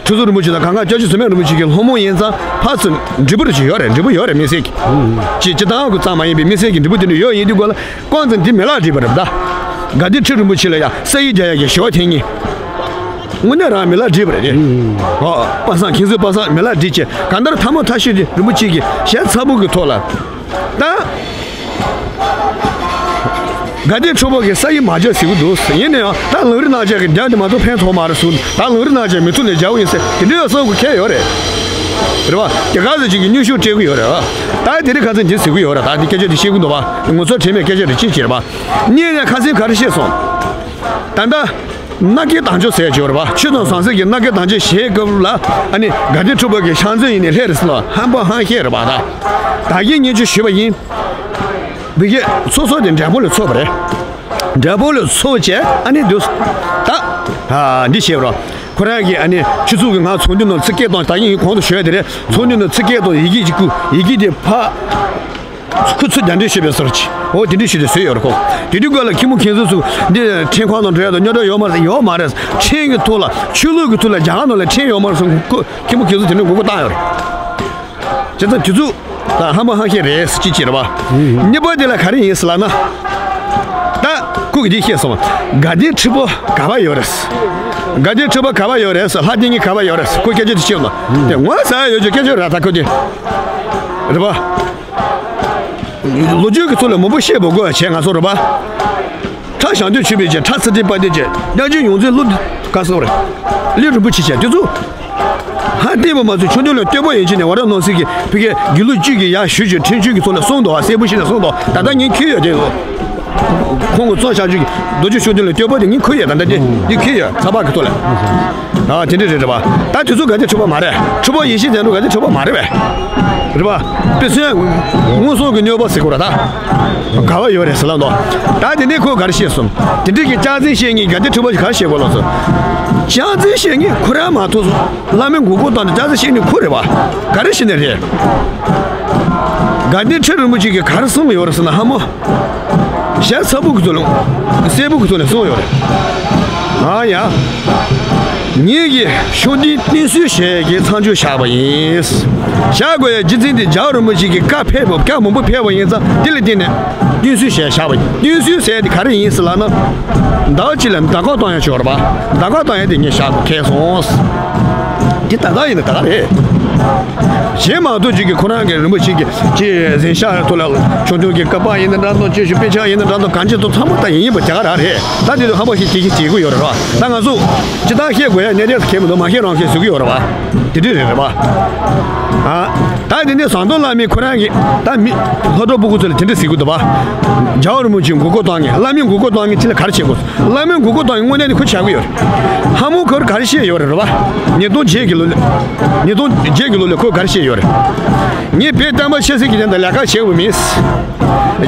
ཁྲི་ཟུར་རིན་པོ་ཆེ་དང་གང་ག་སྐྱབས་རྗེ་ཟེར་མེད་རིན་པོ་ཆེ་གི་སློབ་མ་ཡིན་ཙང་ཕར་ཚུར་འབྲེལ་བ་ཅིག་ཡོད་རེད། འབྲེལ་བ་ཡོད་རེད་དམིགས་བསལ་གྱི། ཅིག་སྤྱིར་བཏང་གི་ཙམ་མ་ཡིན་པའི་དམིགས་བསལ་གྱི་འབྲེལ་བ་དེ་འདྲ་ཡོད། ཡིན་དུས་སྒང་ལ་ཁོང་ཚོ་འདི་མི་ལག་སྒྲིག་པ་རེད་ད། དགའ་ལྡན་ཁྲི་རིན་པོ་ཆེ་ལ་ཡང་ས་ཡིག་རྒྱག་ཡ་གི་ཞུ་བ་འཐེན་མཁན། དངོས་གནས་རང་མི་ལག་སྒྲིག་པ་རེད་དེ། ཨོ། པ་སངས། མཁན་ཟུར་པ་སངས་མི་ལག་སྒྲིག་བྱས་གང་ལྟར་ཐ་མ་ཐ་ཤལ་དེ་རིན་པོ་ཆེ་གི་ཞལ་ཚ་པོ་གི་ཐོག་ལ། ད། དགའ་ལྡན་ཁྲི་པ་གིས་ས་ཡིག་མ་རྒྱག་ཟེར་གྱི་འདུག་ཡིན་ན་ཡང་ད་ལམ་རིམ་ནང་བཞག་གི་རྒྱག་དེ་མ་གཏོགས་ཕན་ཐོགས་མ་རེད་གསུངས། ད་ལམ་རིམ་ནང་བཞག་མི་ཐུབ་ནས་རྒྱག་པ་ཡིན་ཟེར་དེ་འདྲའི་བསམ་དགོས་ཁེལ་ཡོད་རེད། རེད་པ། དེ་ག་ཟེར་ཅིག་གི་མཉམ་ཞུགས་སྤྲད་གི་ཡོད་རེད་པ། ད་དེ་རིང་ཁ་སང་འདི་ཟེར་གི་ཡོད་རེད། ད་འདི་སྐད་ཆ་འདི་བཤད་གི་འདུག་པ། ངོ་ཚ་ཁྲེལ་མེད་སྐད་ཆ་རེ་ཅིག་བྱེད་རེད་པ། གཉིས་ནས་ཁ་སང་ག་རེ་བཤད་སོང་། ད་ལྟ། མནའ་སྐྱེལ་དམ་བཅའ་ཟེར་ཡ་ཅིག་ཡོད་རེད་པ། ཆོས་དང་ཟང་ཟིང་གི་མནའ་སྐྱེལ་དམ་བཅའ་བཞེས་སྐབས་ལ་ཨ་ནི་དགའ་ལྡན་ཁྲི་པ་གི་ཕྱག་འཛིན་ཡིན་ནའི་ལྷས་རེད་ཟེར་ལ་ཧམ་པ་ཧམ་བཤད་རེད་པ། ད་ད་གིན་ངས་ཅིག་ཞུས་པ་ཡིན། བི་གེ་སོ་སོ་དེ་འབྲས་སྤུངས་ལ་ཚོགས་པ་རེད། འབྲས་སྤུངས་ལ་ཚོགས་བྱས་ཨ་ནི་འདུག་ད་ཨ་འདི་བྱས་པ་རེད། ཁོ་རང་གིས་ཨ་ནི་ཆུ་ཚོད་ཀྱི་ང་ཚོགས་འདུ་ནང་ཚིག་སྐད་གཏོང་། ད་གིན་ངས་གོང་དུ་ཞུས་པ་དེ་རེད། ཚོགས་འདུ་ནང་ཚིག་སྐད་གཏོང་། ཡི་གེ་ཅིག་བསྐུར། ཡི་གེ་དེ་ཕར། ཁོ་ཚོས་རྒྱ་འདྲེ་ཤོད་པའི་སོར་ཅིག་འོ་དེ་འདྲ་ཞིག་དེ་བཟོས་ཡོད་རེད་ཁོ། དེ་དུས་སྐབས་ལ་ཁྱི་མོ་མཁན་ཟུར་ཚོས་འདི་ཁྲེང་ཁོང་དང་འབྲེལ་ཡོད་དང་རྙོག་དྲ་ཡོད་མ་རེད། ཡོད་མ་རེད། ཁྲེང་གི་ཐོག་ལ་ཆོས་ལུགས་ཀྱི་ཐོག་ལ་རྒྱ་གར་ནང་ལ་ཁྲེང་ཡོད་མ་རེད་གསུངས། ཁོ་ཁྱི་མོ་མཁན་ཟུར་དེ་འདྲ་མགོ་སྐོར་བཏང་ཡོད་རེད། བྱས་ཙང་དེ་ཚོ་ད་ཧམ་པ་ཧམ་བཤད་རེད་ཟེར་ཅིག་བྱས་རེད་པ། གཉིས་པ་དེ་ལ་ག་རེ་ཡིན་ཟེར་ལབ་ན། ད་ཁོ་གིས་འདི་བཤད་སོང་། དགའ་ལྡན་ཁྲི་པ་ག་པར་ཡོད་རེད། དགའ་ལྡན་ཁྲི་པ་ག་པར་ཡོད་རེད་ཟེར། ལྷ་བསྟེན་མཁན་ག་པར་ཡོད་རེད་ཟེར། ཁོ་སྐད་ཆ་དེ་བཤད་ལ། དེ་ངོ་ཚ་ཡ་ཡོད་ཀྱི་སྐད་ཆ་རེད་ད་ཁོ་དེ། རེད་པ། ལོ་རྒྱུས་ཀྱི་ཐོག་ལ་མང་པོ་བཤད་པ་དགོས་བྱས་ང་ཚོ་རེད་པ། ཁྲ་ཞང་སྟོན་ཆོས་འཕེལ་གྱི་ཁྲ་ཚུལ་ཁྲིམས་དཔལ་ལྡན་གྱི་རྒྱལ་ཆེན་ཡོངས་འཛིན་ཀླུ་ག་སོང་རེད། ཀླུ་རིན་པོ་ཆེ་བྱས་དེ་ཚོ། ཧ་བསྟན་པ་མ་ཚུགས་ཆོས་འདུལ་ལ་བསྟོད་པ་ཡིན་གྱི་ནས་ཝ་ར་ཎ་སི་གི་བི་གེ་དགེ་ལུགས་བཅུ་གི་ཡ་ཞུ་ཞུ་ཁྲིམས་གཅོད་ཀྱི་ཐོག་ལ་གསུངས་འདུག་བ། གསལ་པོ་ཞིག་ནས་གསུངས་འདུག་ད་ལྟ་ངས་འཁྱེར་ཡོད་དེ། ཁོང་གི་གཙོ་བྱ་རྒྱུ་གི་རྡོ་རྗེ་ཤུགས་ལྡན་ལ་བསྟོད་པ་དེ་ངས་འཁྱེར་ཡོད། ད་ལྟ་དེ་འདི་འཁྱེར་ཡོད་ཚགས་པར་གི་ཐོག་ལ། ཨ་དེ་འདྲ་རེད་རེད་པ། ད་དེ་ཚོ་དགའ་ལྡན་ཁྲི་པ་མ་རེད། ཁྲི་པ་ཡེ་ཤེས་ཙན་དྲུག་དགའ་ལྡན་ཁྲི་པ་མ་རེད་པས། རེད་པ། དཔེ་མཚོན། མངོན་སུམ་གྱི་གནོད་པ་ཟེར་དགོས་ར་ད། ག་པར་ཡོད་རེད་ཟེར་ལབ་འདུག་ད་དེ་ནས་ཁོས་ག་རེ་བཤད་སོང་། དེ་འདྲའི་གི་སྐྱག་རྫུན་བཤད་མཁན་དགའ་ལྡན་ཁྲི་པ་ཞིག་ག་རེ་བཤད་དགོས་ལབ་སོང་། སྐྱག་རྫུན་བཤད་མཁན་ཁོ་རང་མ་གཏོགས་བླ་མའི་མགོ་སྐོར་བཏང་ནས་སྐྱག་རྫུན་བཤད་མཁན་ཁོ་རེད་པ། ག་རེ་བྱས་ནས་རེད། དགའ་ལྡན་ཁྲི་རིན་པོ་ཆེ་གིས་ག་རེ་གསུངས་ཡོད་རེད་ཟེར་ན་ཧ་མོ། ཞལ་ཚ་པོ་གི་ཐོག་ལ། གསལ་པོ་གི་ཐོག་ལ་གསུངས་ཡོད་རེད། ཨ་ཡ། ངེད་ཀྱིས་ཤུགས་ལྡན་བསྟེན་གསོལ་བྱེད་ཀྱི་མཚམས་སྦྱོར་བཞག་པ་ཡིན། བཞག་དགོས་ཡ་རྒྱུ་མཚན་དེ་རྒྱལ་བ་རིན་པོ་ཆེ་གི་བཀའ་ཕེབས་པ་བཀའ་མང་པོ་ཕེབས་པ་ཡིན་ཙང་དེ་ལ་བརྟེན་ནས་བསྟེན་གསོལ་བྱས་བཞག་པ་ཡིན། བསྟེན་གསོལ་ཟེར་དེ་ག་རེ་ཡིན་ཟེར་ལབ་ན། ཟླ་བ་གཅིག་ལ་ཟླ་ཁོག་གཏོང་ཡ་ཅིག་ཡོད་རེད་པ། ཟླ་ཁོག་གཏོང་ཡ་དེ་ངས་བཞག་དགོས་ཁེལ་སོང་། འདི་ད་ལྟ་ཡིན་ན་ད་ག་རེད། གཞན་མ་གཏོགས་ཅིག་གི་ཁོ་རང་གི་རིན་པོ་ཆེ་གི་ཅིག་གཟན་ཤག་ཐོག་ལ་ཆོས་དོན་གྱི་བཀའ་པར་ཡིན་ན་འདྲ་འདུག་ཅིག་ཞུ་དཔེ་ཆ་ཡིན་ན་འདྲ་འདུག་གང་ཅི་འདུག་ཚང་མ་ད་ཡིན་ཡིན་པ་དེ་ག་རང་རེད། ད་དེ་དུས་ཧམ་པ་ཞིག་དེ་ཞིག་བྱེད་དགོས་ཡོད་རེད་པ། ད་ང་ཚོ་ཅི་ད་བཤད་དགོས་ཡ་གནས་དེ་གལ་མི་འདུག་མ་བཤད་རང་བཤད་ཟེར་གི་ཡོད་རེད་པ། དེ་འདྲ་རེད་རེད་པ། ཨ། ད་དེ་ནས་ཟམ་གདོང་བླ་མས་ཁོ་རང་གི་ད་མི་ལྷོ་བྲག་སྤུ་གུ་ཚོ་ལ་དེ་འདྲ་ཟེར་གི་འདུག་པ། རྒྱལ་བ་རིན་པོ་ཆེ་མགོ་སྐོར་བཏང་ངས་བླ་མའི་མགོ་སྐོར་བཏང་ངས་ཅི་ལ་ག་རེ་བྱེད་དགོས། བླ་མའི་མགོ་སྐོར་བཏང་ངས་དངོས་གནས་ནི་ཁོ་བྱ་གི་ཡོད་རེད། ཧ་མོ་ཁོར་ག་རེ་བཤད་ཡོད་རེད་རེད་པ། ཉིས་སྟོང་བརྒྱད་ཀྱི་ལོ་ལ། ཉིས་སྟོང་བརྒྱད་ཀྱི་ལོ་ལ་ཁོས་ག་རེ་བཤད་ཡོད་རེད། ངས་བོད་བསྟན་པ་ཆབ་སྲིད་ཀྱི་དོན་དུ་ལས་ཀ་བྱེད་དགོས་མིན།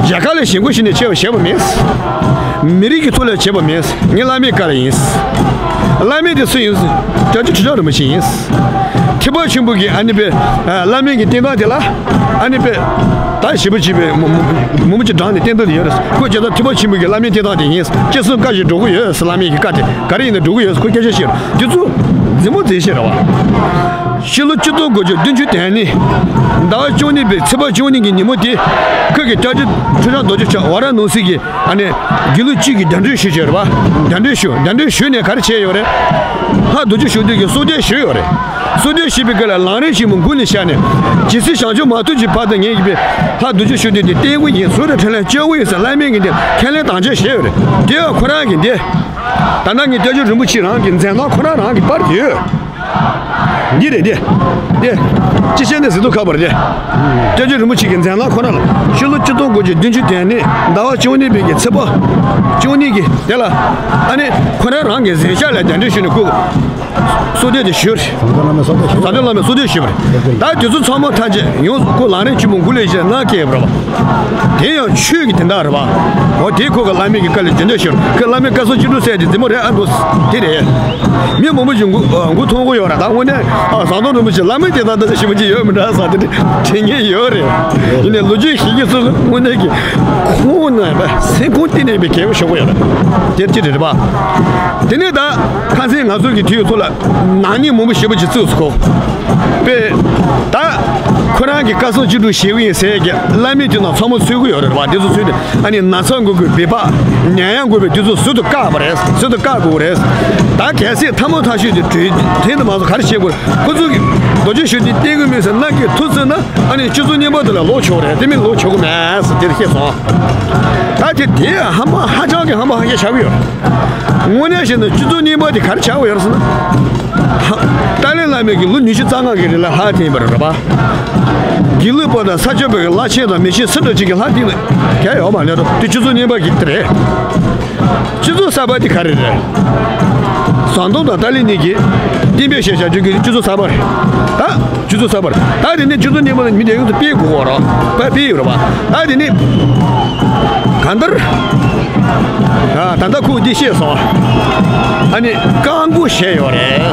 རྒྱལ་ཁབ་ལ་ཞེན་ཁོག་བྱས་ནས་བྱས་པ་བྱེད་པ་མིན། མི་རིགས་ཀྱི་ཐོག་ལ་བྱེད་པ་མིན། ངས་བླ་མའི་བཀའ་ལ་ཡིན། བླ་མ་དེ་སུ་ཡིན། སྐྱབས་རྗེ་ཁྲི་བྱང་རིན་པོ་ཆེ་ཡིན། ཁྱད་པར་ཆེན་པོ་གི་ཨ་ནི་པའི་བླ་མའི་གི་བསྟན་སྟངས་དེ་ལ་ཨ་ནི་པའི་ད་ཞེ་པོ་ཅིག་པའི་མུ་མུ་མུ་མུ་ཅིག་བགྲངས་ནས་བསྟན་སྟངས་དེ་ཡོད་རེད། ཁོ་ཁྱེད་ཚོ་ཁྱད་པར་ཆེན་པོ་གི་བླ་མའི་བསྟན་སྟངས་དེ་ཡིན། ཅི་གསུང་བཀའ་བཞིན་འགྲོ་གི་ཡོད་ཟེར། བླ་མའི་གི་བཀའ་དེ་ག་རེ་ཡིན་ན་འགྲོ་གི་ཡོད་ཟེར། ཁོ་སྐད་ཆ་བཤད་རེད། དེ་ཚོ་མཛེས་མོ་མཛེས་བཤད་རེད་བ། ཕྱི་ལོ་ཆིག་སྟོང་དགུ་བརྒྱ་བདུན་ཅུ་དོན་གཉིས་ཟླ་བ་བཅུ་གཉིས་པའི་ཚེས་པ་བཅུ་གཉིས་ཀྱི་ཉིན་མོ་དེ་ཁོ་གི་སྐྱབས་རྗེ་ཁྲི་བྱང་རྡོ་རྗེ་འཆང་ཝཱ་ར་ཎ་སི་གི་ཨ་ནི་དགེ་ལུགས་སྤྱི་གི་རྒྱ་འདྲེན་ཞུས་བྱས་རེད་བ། རྒྱ་འདྲེན་ཞུ་རྒྱ་འདྲེན་ཞུས་ནས་ག་རེ་བྱས་ཡོད་རེད། ལྷ་རྡོ་རྗེ་ཤུགས་ལྡན་གྱི་གསོལ་འདེབས་ཞུས་ཡོད་རེད། གསོལ་འདེབས་ཞུས་པའི་སྐབས་ལ་ལམ་རིམ་ཞིག་མོ་མགོ་ནས་བཞག་ནས་ཇི་སྲིད་བྱང་ཆུབ་མ་ཐོབ་ཀྱི་བར་དུ་ངེད་ཀྱི་པའི་ལྷ་རྡོ་རྗེ་ཤུགས་ལྡན་དེ་བསྟེན་དགོས་ཡིན། ཟུར་དུ་འཕྲིན་ལས་བཅོལ་དགོས་ཡིན་ཟེར་བླ་མས་ཀྱི་འདི་ཁས་ལེན་དམ་བཅའ་བཞེས་ཡོད་རེད། དེ་ཡང་ཁོ་རང་གི་འདི་ད་ནང་གི་སྐྱབས་རྗེ་རིན་པོ་ཆེ་རང་གི་མཛད་རྣམ་ཁོ་རང་རང་གི་པར་ཡོད། འདི་རེད་འདི། འདི། ཅི་བྱས་ནས་ཟིན་ཐུབ་ཁ་པར་འདི། སྐྱབས་རྗེ་རིན་པོ་ཆེ་གི་མཛད་རྣམ་ཁོ་ན་ལ། ཕྱི་ལོ་ཆིག་སྟོང་དགུ་བརྒྱ་བདུན་ཅུ་དོན་གཉིས་ཟླ་བ་བཅུ་གཉིས་པའི་གི་ཚེས་པ་བཅུ་གཉིས་ཀྱི་དེ་ལ། ཨ་ནི་ཁོ་རང་རང་གི་མཛད་འཆར་ལ་རྒྱ་འདྲེན་ཞུས་ནས་སྐུ། གསོལ་འདེབས་དེ་ཞུས། ཟམ་གདོང་བླ་མས་གསོལ་འདེབས་ཞུས། ཟམ་གདོང་བླ་མས་གསོལ་འདེབས་ཞུས་པ་རེད། ད་དེ་ཚོ་ཚང་མ་ཐམས་ཅད་ཡོངས་སུ་ཁོ་ལམ་རིམ་ཆེན་མོ་མགོ་ལས་བཞིན་གནང་མཁན་ཡོད་པ་རེད་བ། དེ་ཡང་ཆོས་ཀྱི་དོན་དག་རེད་བ། འོ་དེ་ཁོ་གི་བླ་མའི་གི་བཀའ་ལ་རྒྱུན་དུ་ཞུ། ཁོས་བླ་མའི་བཀའ་གསུང་ཅི་སྒྲུབ་ཟེར་དེ་རྫུན་མ་རེད་ཨ་འདུག་དེ་རེད། མི་མང་པོ་ཞིག་མགོ་མགོ་འཐོམ་གི་ཡོད་རེད། ད་དངོས་གནས་ཨ་ཟམ་གདོང་རིན་པོ་ཆེ་བླ་མའི་དེ་དང་འདི་ཞིབ་མོ་ཅིག་ཡོད་མི་འདྲ་ཟེར་དེ་དྲན་མཁན་ཡོད་རེད། ཡིན་ནའི་ལོ་རྒྱུས་ཤེས་མཁན་ཚོ་དངོས་གནས་ཀྱི་ཁོང་ན་སེམས་ཁོང་གཏིང་ནས་པའི་གལ་པོ་ཞུ་གི་ཡོད་རེད། དེ་ཅི་རེད་པ། དེ་ནས་ད་ཁ་སང་ང་ཚོ་གི་དུས་ཚོད་ལ། ནག་ཉེས་མང་པོ་ཞེ་པོ་ཅིག་བཙུགས་སོང་ཁོ། པས། ད། ཁོ་རང་གི་བཀའ་གསུང་ཅི་སྒྲུབ་བྱེད་ཀྱི་ཡིན་ཟེར་གྱི་བླ་མའི་དུས་ནང་ཚང་མ་འཚོལ་གྱི་ཡོད་རེད་བ། དེ་ཚོ་འཚོལ་ནས་ཨ་ནི་ན་ཚ་འགོས་དགོས་པའི་བག་ཉལ་ཡང་འགོས་པའི་དུས་ཚོད་ཟུར་དུ་བཀག་པ་རེད། ཟུར་དུ་བཀག་དགོས་རེད། ད་གལ་སྲིད་ཐ་མ་ཐག་ཆོད་དུ་གྲོས་ཐེངས་དུ་མ་སོང་ག་རེ་བྱེད་དགོས་རེད། ཁོ་ཚོ་གི་རྡོ་རྗེ་ཤུགས་ལྡན་བསྟེན་དགོས་མིན་ཟེར་མནའ་སྐྱེལ་ཐུབ་ཟེར་ན་ཨ་ནི་སྤྱི་ཚོགས་རྙིང་པ་དེ་ལ་ལོག་ཆོག་རེད། དེ་མིན་ལོག་ཆོག་གི་མེད་ཟེར་དེར་བཤད་སོང་། ད་དེ་དེ་ཧམ་པ་ཧ་ཅང་གི་ཧམ་པ་ཧ་ཅང་ཆགས་ཀྱི་ཡོད། དངོས་གནས་བཤད་ན་སྤྱི་ཚོགས་རྙིང་པ་དེ་ག་རེ་ཆགས་ཀྱི་ཡོད་རེད་ཟེར་ན། ཧ། ཏཱ་ལའི་བླ་མས་ཀྱི་ལོ་ཉི་ཤུ་རྩ་ལྔ་གི་རིང་ལ་ལྷ་བསྟེན་པ་རེད་པ། དགེ་ལུགས་པ་དང་ས་སྐྱ་པའི་བླ་ཆེན་དང་མི་ཆེན་སུ་འདྲ་ཅིག་གིས་ལྷ་བསྟེན་ན་གལ་ཡོད་མ་རེད་དོ། དེ་སྤྱི་ཚོགས་རྙིང་པ་གི་དེ་རེད། སྤྱི་ཚོགས་གསར་པ་དེ་ག་རེ་རེད། ཟམ་གདོང་དང་ཏཱ་ལའི་གཉིས་ཀྱིས་གཏན་འབེབས་བྱས་བཞག་རྒྱུ་གི་སྤྱི་ཚོགས་གསར་པ་རེད། ད། སྤྱི་ཚོགས་གསར་པར། ད་དེ་ནས་སྤྱི་ཚོགས་རྙིང་པ་ལ་མི་དེ་ཡོངས་སུ་སྤེལ་དགོས་རོགས། པ་སྤེལ་ཡོད་རེད་པ། ད་དེ་ནས་གང་ལྟར། ཨ། ད་ལྟ་ཁོས་འདི་བཤད་སོང་། ཨ་ནི་བཀག་འགོག་བྱས་ཡོད་རེད།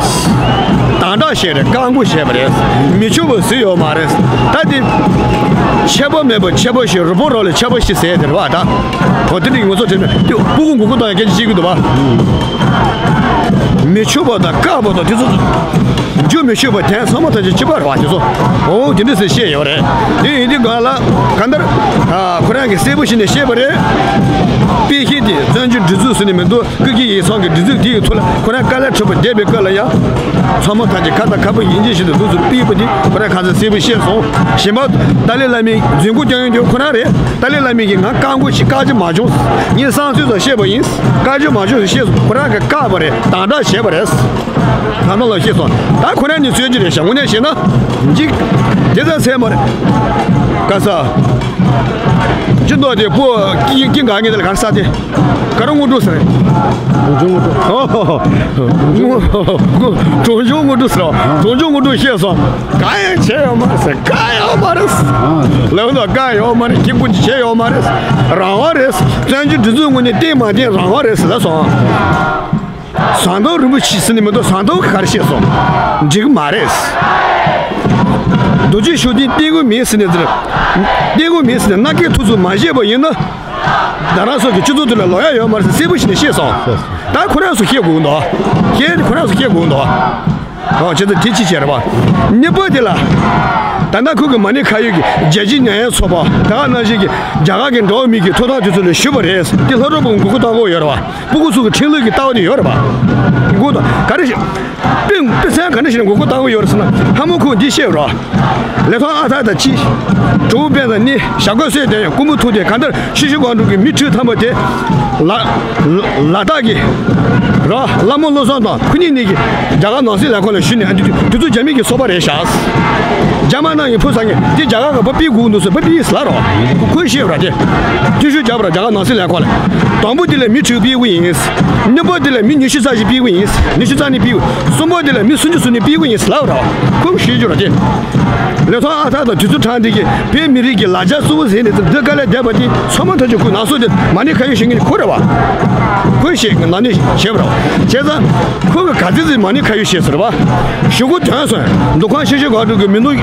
དམ་དྲག་བྱས་རེད། བཀག་འགོག་བྱས་པ་རེད། མི་ཆོག་པ་ཟེར་ཡོད་མ་རེད། ད་དེ་ཆད་པ་མེད་པ་ཆད་པ་བཞག་རི་བོང་རྭ་ལ་ཆད་པ་བཞག་ཟེར་དེ་རེད་པ། ད་འོ་དེ་འདྲ་ངོ་ཚ་དྲན་ན་དེ་སྤུ་གུ་མགོ་སྐོར་བཏང་ཡ་སྐད་ཆ་བཤད་ཀྱི་འདུག་པ། མི་ཆོག་པ་དང་བཀག་པ་དང་དེ་ཚོ། རྒྱུ་མི་ཆོག་པ་དེ་ཚང་མ་ཐམས་ཅད་གཅིག་པ་རེད་པ། དེ་ཚོ། འོ་དེ་འདྲ་ཟེར་བཤད་ཡོད་རེད། དེ་ཡིན་དུས་གང་ལ་གང་ལྟར། ཨ། ཁོ་རང་གིས་གསལ་པོ་བྱས་ནས་བཤད་པ་རེད། དཔེ་ཤེས་དེ་བཙན་བྱོལ་སྒྲིག་འཛུགས་ཟེར་ནས་མི་འདུག་ཀུན་མཁྱེན་ཡིག་ཚང་གི་སྒྲིག་འཛུགས་དེ་ཡི་ཐོག་ལ་ཁོ་རང་དཀའ་ལས་ཁྲོད་པ་བསྡད་པའི་སྐབས་ལ་ཡང་། ཚང་མ་ཐམས་ཅད་ཁ་དང་ཁ་སྤུ་ཡིན་གཅིག་བཞིན་དུ་ལུས་སུ་ཕུལ་བ་དེ་ཁོ་རང་གང་ཚེ་གསལ་པོ་བཤད་སོང་། གཞན་པ་ཏཱ་ལའི་བླ་མའི་རྫུན་རྐུ་རྐྱང་ཡོང་རྒྱུ་ཁོ་རང་རེད། ཏཱ་ལའི་བླ་མས་ཀྱིས་ང་བཀག་འགོག་བྱེད། བཀག་རྒྱུ་མ་བྱུང་། ངས་གསང་སྤྱོད་དུ་བཤད་པ་ཡིན། བཀག་རྒྱུ་མ་བྱུང་ཟེར་བཤད་སོང་། ཁོ་རང་གིས་བཀག་པ་རེད། དམ་དྲག་བྱས་པ་རེད། ད་ནང་ལ་བཤད་སོང་། ད་ཁོ་རང་གཉིས་རྩོད་རྒྱུ་རེད་ཤག་དངོས་གནས་བཤད་ན། འཇིག་དེ་ཙམ་ཟེར་མ་རེད། ག་ས། སྤྱི་ཚོགས་དེ་པོ་ཀི་ཀི་འགའ་ངེས་དེ་ལ་ག་རེ་ས་དེ། ག་རེ་དངོས་གྲུབ་ཟེར། གྲོང་ཆུང་དངོས་གྲུབ། ཨོ། གྲོང་ཆུང་དངོས་གྲུབ་ཟེར། གྲོང་ཆུང་དངོས་གྲུབ་བཤད་སོང་། གང་ཡང་བྱས་ཡོད་མ་རེད་ཟེར། གང་ཡང་ཡོད་མ་རེད་ཟེར། ལབ་འདུག་གང་ཡང་ཡོད་མ་རེད། ཁྱི་ཀུན་གྱིས་བྱས་ཡོད་མ་རེད་ཟེར། རང་དབང་རེད་ཟེར། བཙན་བྱོལ་སྒྲིག་འཛུགས་ངོས་ནས་བརྟེན་མ་བརྟེན་རང་དབང་རེད་ཟེར་ལབ་སོང་། ཟམ་གདོང་རིན་པོ་ཆེ་ཟེར་ནས་མི་འདུག་ཟམ་གདོང་གིས་ག་རེ་བཤད་སོང་། འགྲིག་གི་མ་རེད་ཟེར། རྡོ་རྗེ་ཤུགས་ལྡན་བསྟེན་དགོས་མིན་ཟེར་ནས་ཟེར། བསྟེན་དགོས་མིན་ཟེར་ནས་མནའ་སྐྱེལ་ཐུབ་ཚོད་མ་བྱས་པ་ཡིན་ན། རྡ་རམ་ས་ལ་གི་སྤྱི་ཚོགས་དེ་ལ་ལོག་ཡ་ཡོད་མ་རེད་ཟེར་གསལ་པོ་བྱས་ནས་བཤད་སོང་། ད་ཁོ་རང་ཚོ་བཤད་དགོས་འདུག་བཤད་ཁོ་རང་ཚོ་བཤད་དགོས་འདུག་ཨོ། བྱས་ཙང་དེ་ཅི་བྱས་རེད་པ། གཉིས་པ་དེ་ལ། ད་ལྟ་ཁོ་གི་མ་ཎི་ཁ་ཡོད་ཀྱི་རྒྱལ་སྤྱིའི་ཉམས་ཞིབ་ཚོགས་པ་ད་ག་ནང་བཞིན་གྱི་རྒྱ་གར་གྱི་འགྲོ་བ་མིའི་གི་ཐོབ་ཐང་དེ་ཚོ་ལ་ཞུས་པ་རེད། དེ་ལྷག་རོགས་པོ་མགོ་སྐོར་བཏང་དགོས་ཡོད་རེད་པ། སྤུ་གུ་ཚོ་གི་ཁྲིམས་ལུགས་ཀྱི་ལྟ་བ་དེ་ཡོད་རེད་པ། མགོ་དང་ག་རེ་ཞིག་དཔེ་དཔེ་མཚོན་ག་འདྲ་ཞིག་ནས་མགོ་སྐོར་བཏང་གི་ཡོད་རེད་ཟེར་ན། ལྷ་མོ་ཁོས་འདི་བཤད་རོགས། ལི་ཐང་ཨ་ཐར་དང་གཅིག་གྲོགས་པོ་དཔལ་དང་གཉིས། ཞྭ་གོས་གསོལ་ཏེ་སྐུ་མུ་ཐུག་སྟེ་གང་ལྟར་ཕྱི་ཕྱི་གང་འགྲོ་གི་མི་ཁྲི་ཐམ་པ་དེ། ལ་ལ་དྭགས་ཀྱི་རོ་བླ་མ་བློ་བཟང་དང་ཁོ་གཉིས་གཉིས་ཀྱིས་རྒྱ་གར་ནང་སྲིད་ལས་ཁུངས་ལ་ཞུས་ནས། ཨ། དེ་དུས་དེ་ཚོ་རྒྱ་མི་གི་སོ་པ་རེད་ཤག་རྒྱ་དམར་ནག་གི་ཕོ་གསར་ངན་དེ་རྒྱ་གར་ག་པར་ཕུད་དགོས་འདུག་ཟེར། ཕར་ཕུད་ཟེར་ལབ་རོགས། ཁོས་བཤད་པ་ར་དེ། ཐུགས་ཤུགས་རྒྱབ་པ་ར་རྒྱ་གར་ནང་སྲིད་ལས་ཁུངས་ལ། དང་པོ་དེ་ལ་མི་ཁྲི་ཕུད་དགོས་ཡིན། གཉིས་པ་དེ་ལ་མི་ཉི་ཤུ་རྩ་བཞི་ཕུད་དགོས་ཡིན། ཉི་ཤུ་རྩ་གཉིས་ཕུད་དགོས། གསུམ་པ་དེ་ལ་མི་སུམ་ཅུ་སོ་གཉིས་ཕུད་དགོས་ཡིན་ཟེར་ལབ་རོགས། ཤེས་རྒྱུ་རེད་དེ། ལེགས་ཐོག་ཨ་ཐར་དང་དུས་ཚོད་ཕྲང་འདི་གི་བོད་མི་རིགས་ཀྱི་ལ་རྒྱ་གཙོ་བོ་ཟེར་ནས་འདི་དཀའ་ལས་བསྡད་པ་དེ་ཚང་མ་ཐག་གཅོད་ཁུལ་ནང་སོགས་དེ་མ་ཎི་ཁ་ཡོད་བྱེད་མཁན་ཁོ་རེད་བ། ཁོས་བཤད་མཁན་ནང་ནས་བཤད་པ་རེད་བ། བྱས་ཙང་ཁོ་གི་ག་ཚོད་ཙམ་མ་ཎི་ཁ་ཡོད་བཤད་ཟེར་བ། གཞུག་གུ་དོན་སོང་འདུ་ཁང་ཆེ་ཆུང་གང་དྲུག་གི་མི་ནུ།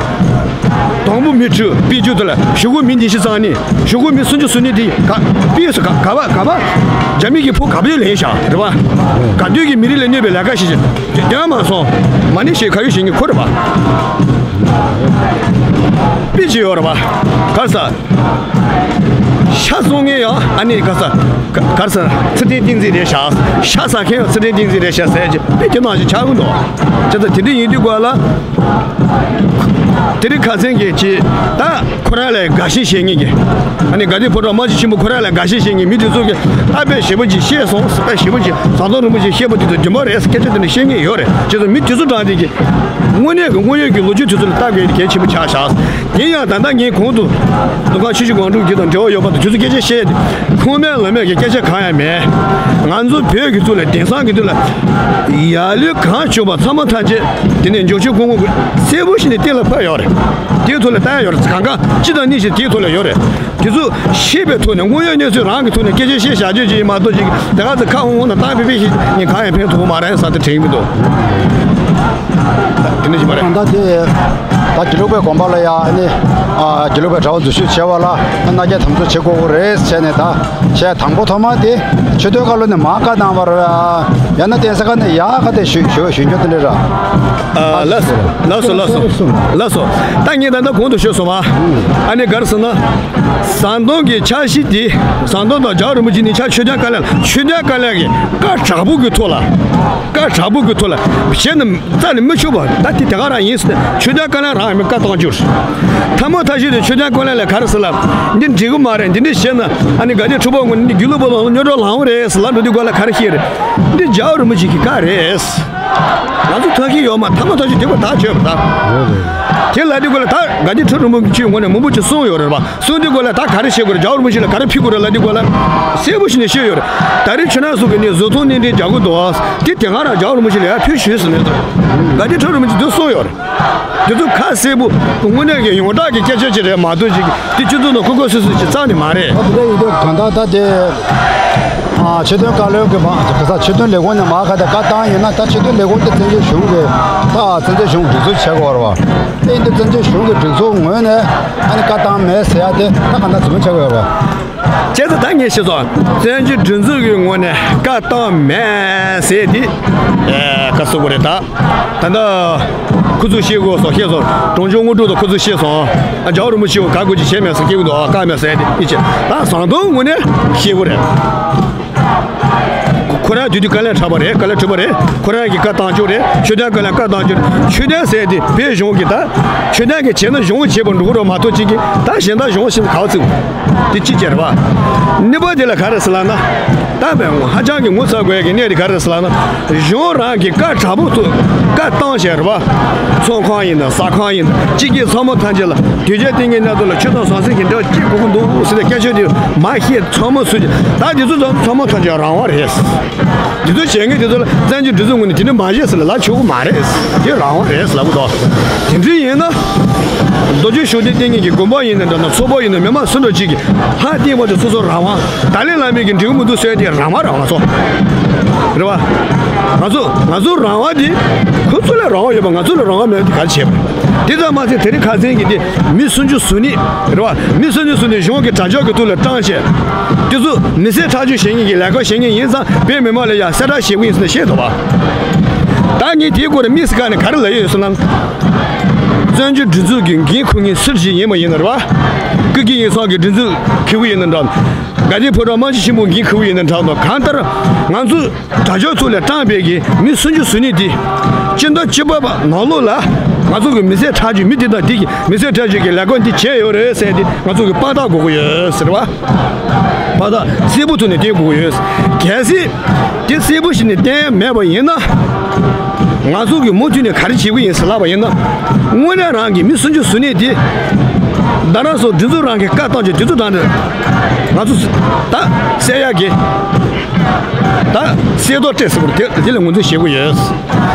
དང་པོ་མི་ཁྲི་པི་ཅུ་དེ་ལ་གཞུག་གུ་མི་ཉི་ཤུ་རྩ་གཉིས། གཞུག་གུ་མི་སུམ་ཅུ་སོ་གཉིས་དེ་ག་པི་སུ་ག་ག་བ་ག་བ། རྒྱ་མི་གི་ཕོ་ག་བ་ལེན་བཞག་རེད་བ། ག་དུས་ཀྱི་མི་རིགས་ལ་གནོད་པའི་ལས་ཀ་ཞིག་བྱེད་དོན་མ་སོང་། མ་ཎི་ཞེས་ཁ་ཡོད་བྱེད་མཁན་ཁོ་རེད་བ། པི་ཅི་ཡོད་རེད་བ། ག་ས། ཤ་བཙོང་མཁན་ཡང་ཨ་ནི་ག་ས། ག་ག་ས་ཚུལ་ལྡན་བསྟན་འཛིན་རེད་ཤག་ཤ་ཟ་མཁན་ཡང་ཚུལ་ལྡན་བསྟན་འཛིན་རེད་ཤག་ཟེར་གྱི་པི་དེ་ནང་བཞིན་ཆགས་ཀྱི་འདུག་བྱས་ཙང་དེ་འདྲ་ཡིན་དུས་སྐོར་ལ། དེ་རིང་ཁ་སང་གི་ཅིག་ད་ཁོ་རང་ལ་དགའ་ཞེན་བྱེད་མཁན་གྱི། ཨ་ནི་དགའ་ལྡན་ཕོ་བྲང་རྨ་ཆེན་ཆེན་པོ་ཁོ་རང་ལ་དགའ་ཞེན་བྱེད་མཁན་མི་དེ་ཚོ་གིས་ད་དཔེ་ཞེ་པོ་ཅིག་བཤད་སོང་། དཔེ་ཞེ་པོ་ཅིག་ཟམ་གདོང་རིན་པོ་ཆེས་བཤད་པ་དེ་ཚོ་རྫུན་མ་རེད་ཟེར་སྐད་ཆ་དེ་འདྲ་བཤད་མཁན་ཡོད་རེད། བྱས་ཙང་མི་དེ་ཚོ་དྲངས་དེ་གི་དངོས་གནས་ཀྱི་དངོས་ཡོད་ཀྱི་ལོ་རྒྱུས་དེ་ཚོ་ལ་ལྟ་དགོས་དེ་གལ་ཆེན་པོ་ཆགས་བཞག་དེ་ཡང་ད་ལྟ་ངས་གོང་དུ་འདུ་ཁང་ཆེ་ཆུང་སྒང་དྲུག་གི་དང་འབྲེལ་བ་ཡོད་པ་དང་དེ་ཚོ་སྐད་ཆ་བཤད་དེ་ཁུངས་མེད་ལམ་མེད་ཀྱི་སྐད་ཆ་གང་ཡང་མེད། ང་ཚོ་བོད་ཀྱི་ཐོག་ལ་དེང་སང་གི་དུས་ལ་ཡ་ལུས་གང་བྱུང་བ་ཚང་མ་ཐམས་ཅད་དེ་ནས་འཇོག་ཆོས་སྐུ་ངོ་གསལ་པོ་ཞིག་ནས་གཏན་ལ་ཕབ་ཡོད་རེད། དེའི་ཐོག་ལ་བལྟ་ཡ་ཡོད་རེད། གང་ག་སྤྱི་དང་གཉིས་ཤིག་དེའི་ཐོག་ལ་ཡོད་རེད། དེ་ཚོ་ཤེས་པའི་ཐོག་ནས་དངོས་ཡོད་གནས་ཚུལ་རང་གི་ཐོག་ནས་སྐད་ཆ་བཤད་བཞག་རྒྱུ་ཅིག་མ་གཏོགས་ཅིག་དེ་ག་ཚོད་ཁ་འོང་འོང་ན་བཏང་ཕེ་ཕེ་ཞིག་ངས་གང་ཡང་ཕན་ཐོགས་མ་རེད་བསམ་སྟེ་དྲན་གྱི་མི་འདུག་དེ་འདྲ་ཞིག་མ་རེད། ད་ལྟ་དེ་ད་དགེ་ལུགས་པའི་དགོན་པ་ལ་ཡ་ཨ་ནི་ཨ་དགེ་ལུགས་པའི་གྲྭ་པ་འཛུལ་ཞུགས་བྱས་པ་ལ་མནའ་སྐྱེལ་དམ་བཅའ་བྱེད་དགོས་ཀྱི་རེད་བྱས་ནས་ད་བྱས་དང་པོ་ཐོག་མ་དེ་ཆོས་དོན་བཀའ་སློབ་ནས་མར་བཀའ་བཏང་བ་རེད། ཡང་ན་བསྟན་སྲིད་ཁ་ནས་ཡག་ག་དེ་ཞུ་ཞུ་ཞུ་རྒྱུ་དེ་འདྲ་ར། ཨ་ལགས་སོ་ལགས་སོ་ལགས་སོ་ལགས་སོ། ད་ངས་ད་ལྟ་གོང་དུ་ཞུས་སོང་བ། ཨ་ནི་ག་རེ་ཟེར་ན། ཟམ་གདོང་གི་ཕྱག་བཞེས་དེ་ཟམ་གདོང་དང་རྒྱལ་བ་རིན་པོ་ཆེ་གཉིས་ཆ་ཆོས་ལྡན་བཀའ་བློན་ཆོས་ལྡན་བཀའ་བློན་གྱི་བཀའ་དྲག་པོ་གི་ཐོག་ལ། བཀའ་དྲག་པོ་གི་ཐོག་ལ་བྱས་ན་རྩ་ནས་མི་ཆོག་པ་ད་དེ་དེ་ག་རང་ཡིན་ཟེར་ནས་ཆོས་ལྡན་བཀའ་བློན་རང་ཡང་མི་བཀའ་བཏང་རྒྱུ་རེད། ཐ་མ་ཐ་ཤི་དེ་ཆོས་ལྡན་བཀའ་བློན་ལ་ག་རེ་ཟེར་ལབ། འདི་འགྲིག་གི་མ་རེད། འདི་འདྲ་བྱས་ན་ཨ་ནི་དགའ་ལྡན་ཕྲུག་པ་ངོ་ནི་དགེ་ལུགས་པ་ལ་རྙོག་དྲ་ལངས་པ་རེད་ཟེར་ལབ་འགྲོ་དུས་སྒང་ལ་ག་རེ་བཤད་རེད། འདི་རྒྱལ་བ་རིན་པོ་ཆེ་གི་བཀའ་རེད། ང་ཚོ་ཐབས་ཤེས་ཡོད་མ་ཐ་མ་ཐ་ཤི་དེ་བ་ཐག་ཆོད་པ་ད། དེ་ལ་དེ་སྐོར་ལ་ད་དགའ་ལྡན་ཁྲི་རིན་པོ་ཆེའི་ངོས་ནས་མང་པོ་ཅིག་གསུངས་ཡོད་རེད་པ། གསུངས་དེ་སྐོར་ལ་ད་ག་རེ་བྱེད་དགོས་རེད། རྒྱལ་བ་རིན་པོ་ཆེ་ལ་ག་རེ་ཕུལ་དགོས་རེད་ལ་དེ་སྐོར་ལ་གསལ་པོ་ཞིག་ནས་བཤད་ཡོད་རེད། ད་རེས་ཁྱོད་རང་ཚོ་གི་ནས་བཟོ་ཚོང་གནས་འདྲེན་རྒྱག་གི་འདུག་ཨ། དེ་དེ་སྔ་རང་རྒྱལ་བ་རིན་པོ་ཆེ་ལ་ཡར་ཕུལ་ཞུས་ཟེར་ནས་ད་དགའ་ལྡན་ཁྲི་རིན་པོ་ཆེ་དེ་གསུངས་ཡོད་རེད། དེ་ཚོ་ཁ་གསལ་པོ་དངོས་གནས་ཀྱི་ཡོངས་གྲགས་ཀྱི་སྐད་ཆ་ཅིག་རེད་མ་གཏོགས་ཅིག་དེ་སྤྱི་ཚོགས་ནང་ཁུ་ཁུ་སུ་སུ་ཅིག་རྩ་ནས་མ་རེད། ད་དེ་འདྲ་ཡིན་དུས་གང་ལྟར་ད་དེ་ཨ་ཆོས་དོན་བཀའ་བློན་གྱི་མ་ག་ས་ཆོས་དོན་ལས་ཁུངས་ནས་མ་ག་དེ་བཀའ་བཏང་ཡིན་ན་ད་ཆོས་དོན་ལས་ཁུངས་དེ་བཙན་བྱོལ་གཞུང་གི་ད་བཙན་བྱོལ་གཞུང་སྒྲིག་འཛུགས་བྱེད་དགོས་རེད་བ། དེ་ཡིན་དུས་བཙན་བྱོལ་གཞུང་གི་སྒྲིག་འཛུགས་ངོས་ནས་ཨ་ནི་བཀའ་བཏང་མེད་ཟེར་ཡ་དེ་ད་གང་ལྟར་རྫུན་མ་ཆགས་ཀྱི་ཡོད་རེད་བ། བྱས་ཙང་ད་ངས་ཤེས་སོང་། བཙན་བྱོལ་སྒྲིག་འཛུགས་ཀྱི་ངོས་ནས་བཀའ་བཏང་མེད་ཟེར་དེ། ཨེ་ག་སུ་གོ་རེད་ད། ད་ལྟ་ཁོ་ཚོས་ཤེས་དགོས་སོ་ཤེས་སོང་། གྲོང་ཆོག་དངོས་གྲུབ་དང་ཁོ་ཚོས་ཤེས་སོང་། ཨ་རྒྱལ་བ་རིན་པོ་ཆེ་བ་ག་དགོས་ཀྱི་བྱས་མེད་ཟེར་སྐྱེ་བོ་འདུག་ཨ་བཀའ་མེད་ཟེར་དེ་ཡིན་ཆེ་ད་ཟམ་གདོང་ངོས་ནས་ཤེས་དགོས་རེད། ཁོ་རང་དུས་དུས་བཀའ་བློན་ཁྲི་པ་རེད། བཀའ་བློན་ཁྲི་པ་རེད། ཁོ་རང་གི་བཀའ་བཏང་ཆོག་རེད། ཆོས་དོན་བཀའ་བློན་བཀའ་བཏང་ཆོག་རེད། ཆོས་དོན་ཟེར་དེ་བོད་གཞུང་གི་ད་ཆོས་དོན་གི་བྱས་ན་གཞུང་བྱེད་པར་འགྲོ་གི་རེད་མ་གཏོགས་གཅིག་གི་ད་གཞན་དག་གཞུང་ཞིག་ག་བ་བརྩི་དགོས། དེ་གཅིག་བྱས་རེད་པ། གཉིས་པ་དེ་ལ་ག་རེ་ཟེར་ལབ་ན། ད་བས་ཧ་ཅང་གི་ངོ་ཚ་དགོས་ཀྱི་གནས་དེ་ག་རེ་ཟེར་ལབ་ན། གཞུང་རང་གི་བཀའ་དྲག་པོ་ཚོ་བཀའ་བཏང་བྱས་རེད་པ། ཚོང་ཁང་ཡིན་ན་ཟ་ཁང་ཡིན་ན་གཅིག་གིས་ཚང་མ་ཐམས་ཅད་ལ་དུས་རྒྱུན་བསྟེན་མཁན་ནང་དུ་ལ་ཆོས་དང་ཟང་ཟིང་གི་འབྲེལ་བ་གཅིག་དགོས་ཀྱི་འདུག་ཟེར་ཏེ་སྐད་ཆ་དེ་མ་བཤད་ཚང་མ་སུ་ཅི་ད་དེ་ཚོ་ཚང་མ་ཐམས་ཅད་རང་དབང་རེད། དེ་ཚོ་བྱེད་མཁན་དེ་ཚོ་ལ་བཙན་བྱོལ་སྒྲིག་འཛུགས་ངོས་ནས་དེ་འདྲ་མ་བྱེད་ཟེར་ལ་ལབ་ཆོག་གི་མ་རེད། དེ་རང་དབང་རེད་ཟེར་ལབ་གི་འདུག་དེ་འདྲ་ཡིན་ན། རྡོ་རྗེ་ཤུགས་ལྡན་བསྟེན་མཁན་གྱི་དགོན་པ་ཡིན་ན་འདྲ་ན་ཚོགས་པ་ཡིན་ན་མི་མང་སུ་འདྲ་གཅིག་གིས་ཧ་བསྟན་པ་དེ་སོ་སོ་རང་དབང་ད་ལན་བླ་མེད་ཀྱི་འགྲིག་གི་མི་འདུག་ཟེར་དེ་རང་དབང་རང་དབང་ཚོ། རེད་བ། ང་ཚོ་ང་ཚོ་རང་དབང་དེ་ཁོ་ཚོ་ལ་རང་དབང་ཡོད་པ་ང་ཚོ་ལ་རང་དབང་མེད་པ་དེ་ག་རེ་བྱས་པ་རེད། དེ་ཙམ་མ་ཟད་དེ་རིང་ཁ་སང་གི་དེ་མི་སུམ་ཅུ་སོ་གཉིས་རེད་བ། མི་སུམ་ཅུ་སོ་གཉིས་གཞུང་གི་དྲ་ཕྱོགས་ཀྱི་ཐོག་ལ་བཀྲམ་བྱས། དེ་ཚོ་མི་སེར་ཁྲག་སྦྱོར་བྱེད་མཁན་གྱི་ལས་ཀ་བྱེད་མཁན་ཡིན་ཙང་བོད་མི་མང་ལ་ཡང་གསལ་བསྒྲགས་བྱེད་དགོས་ཡིན་ཟེར་ནས་བཤད་འདུག་བ། ད་ངས་དེའི་སྐོར་དམིགས་སུ་བཀར་ནས་ག་རེ་ལབ་ཡོད་ཟེར་ན། བཙན་བྱོལ་སྒྲིག་འཛུགས་ཀྱི་འགན་འཁུར་མཁན་སུ་ཞིག་ཡིན་པ་ཡིན་ན་རེད་བ། ཀུན་མཁྱེན་ཡིག་ཚང་གི་སྒྲིག་འཛུགས་འཁུར་བ་ཡིན་ན་འདྲ། དགའ་ལྡན་ཕོ་བྲང་རྨ་ཆེན་ཆེན་པོ་འགན་འཁུར་བ་ཡིན་ན་འདྲ་དང་གང་ལྟར་ང་ཚོས་དྲ་ཕྱོགས་ཐོག་ལ་བཀྲམ་པའི་གི་མི་སུམ་ཅུ་སོ་གཉིས་དེ་སྤྱི་ཟླ་བཅུ་པ་ནང་ལོགས་ལ་ང་ཚོ་གི་མི་སེར་ཁྲག་སྦྱོར་མི་དེ་དང་དེ་གི་མི་སེར་ཁྲག་སྦྱོར་གྱི་ལས་ཀ་འདི་བྱས་ཡོད་རེད་ཟེར་དེ་ང་ཚོ་གི་དཔང་རྟགས་དགོས་ཀྱི་ཡོད་ཟེར་བ། དཔང་རྟགས་གསལ་པོ་ཐོག་ནས་སྟོན་དགོས་ཀྱི་ཡོད། གལ་སྲིད་དེ་གསལ་པོ་ཞིག་ནས་བསྟན་ཡ་མེད་པ་ཡིན་ན། ང་ཚོ་གི་མུ་མཐུད་ནས་ག་རེ་བྱེད་ཀྱི་ཡིན་ཟེར་ལབ་པ་ཡིན་ན། དངོས་གནས་རང་གི་མི་སུམ་ཅུ་སོ་གཉིས་དེ། རྡ་རམ་ས་ལ་འདི་ཚོ་རང་གི་བཀའ་བཏང་ཆོག་འདི་ཚོ་རང་དེ་ང་ཚོ་ད་གསལ་ཡག་གི་ད་གསལ་ཐོ་སྤྲད་ཟེར་བ་དེ་དེ་ལ་ངོས་འཛིན་བྱེད་དགོས་ཡོད།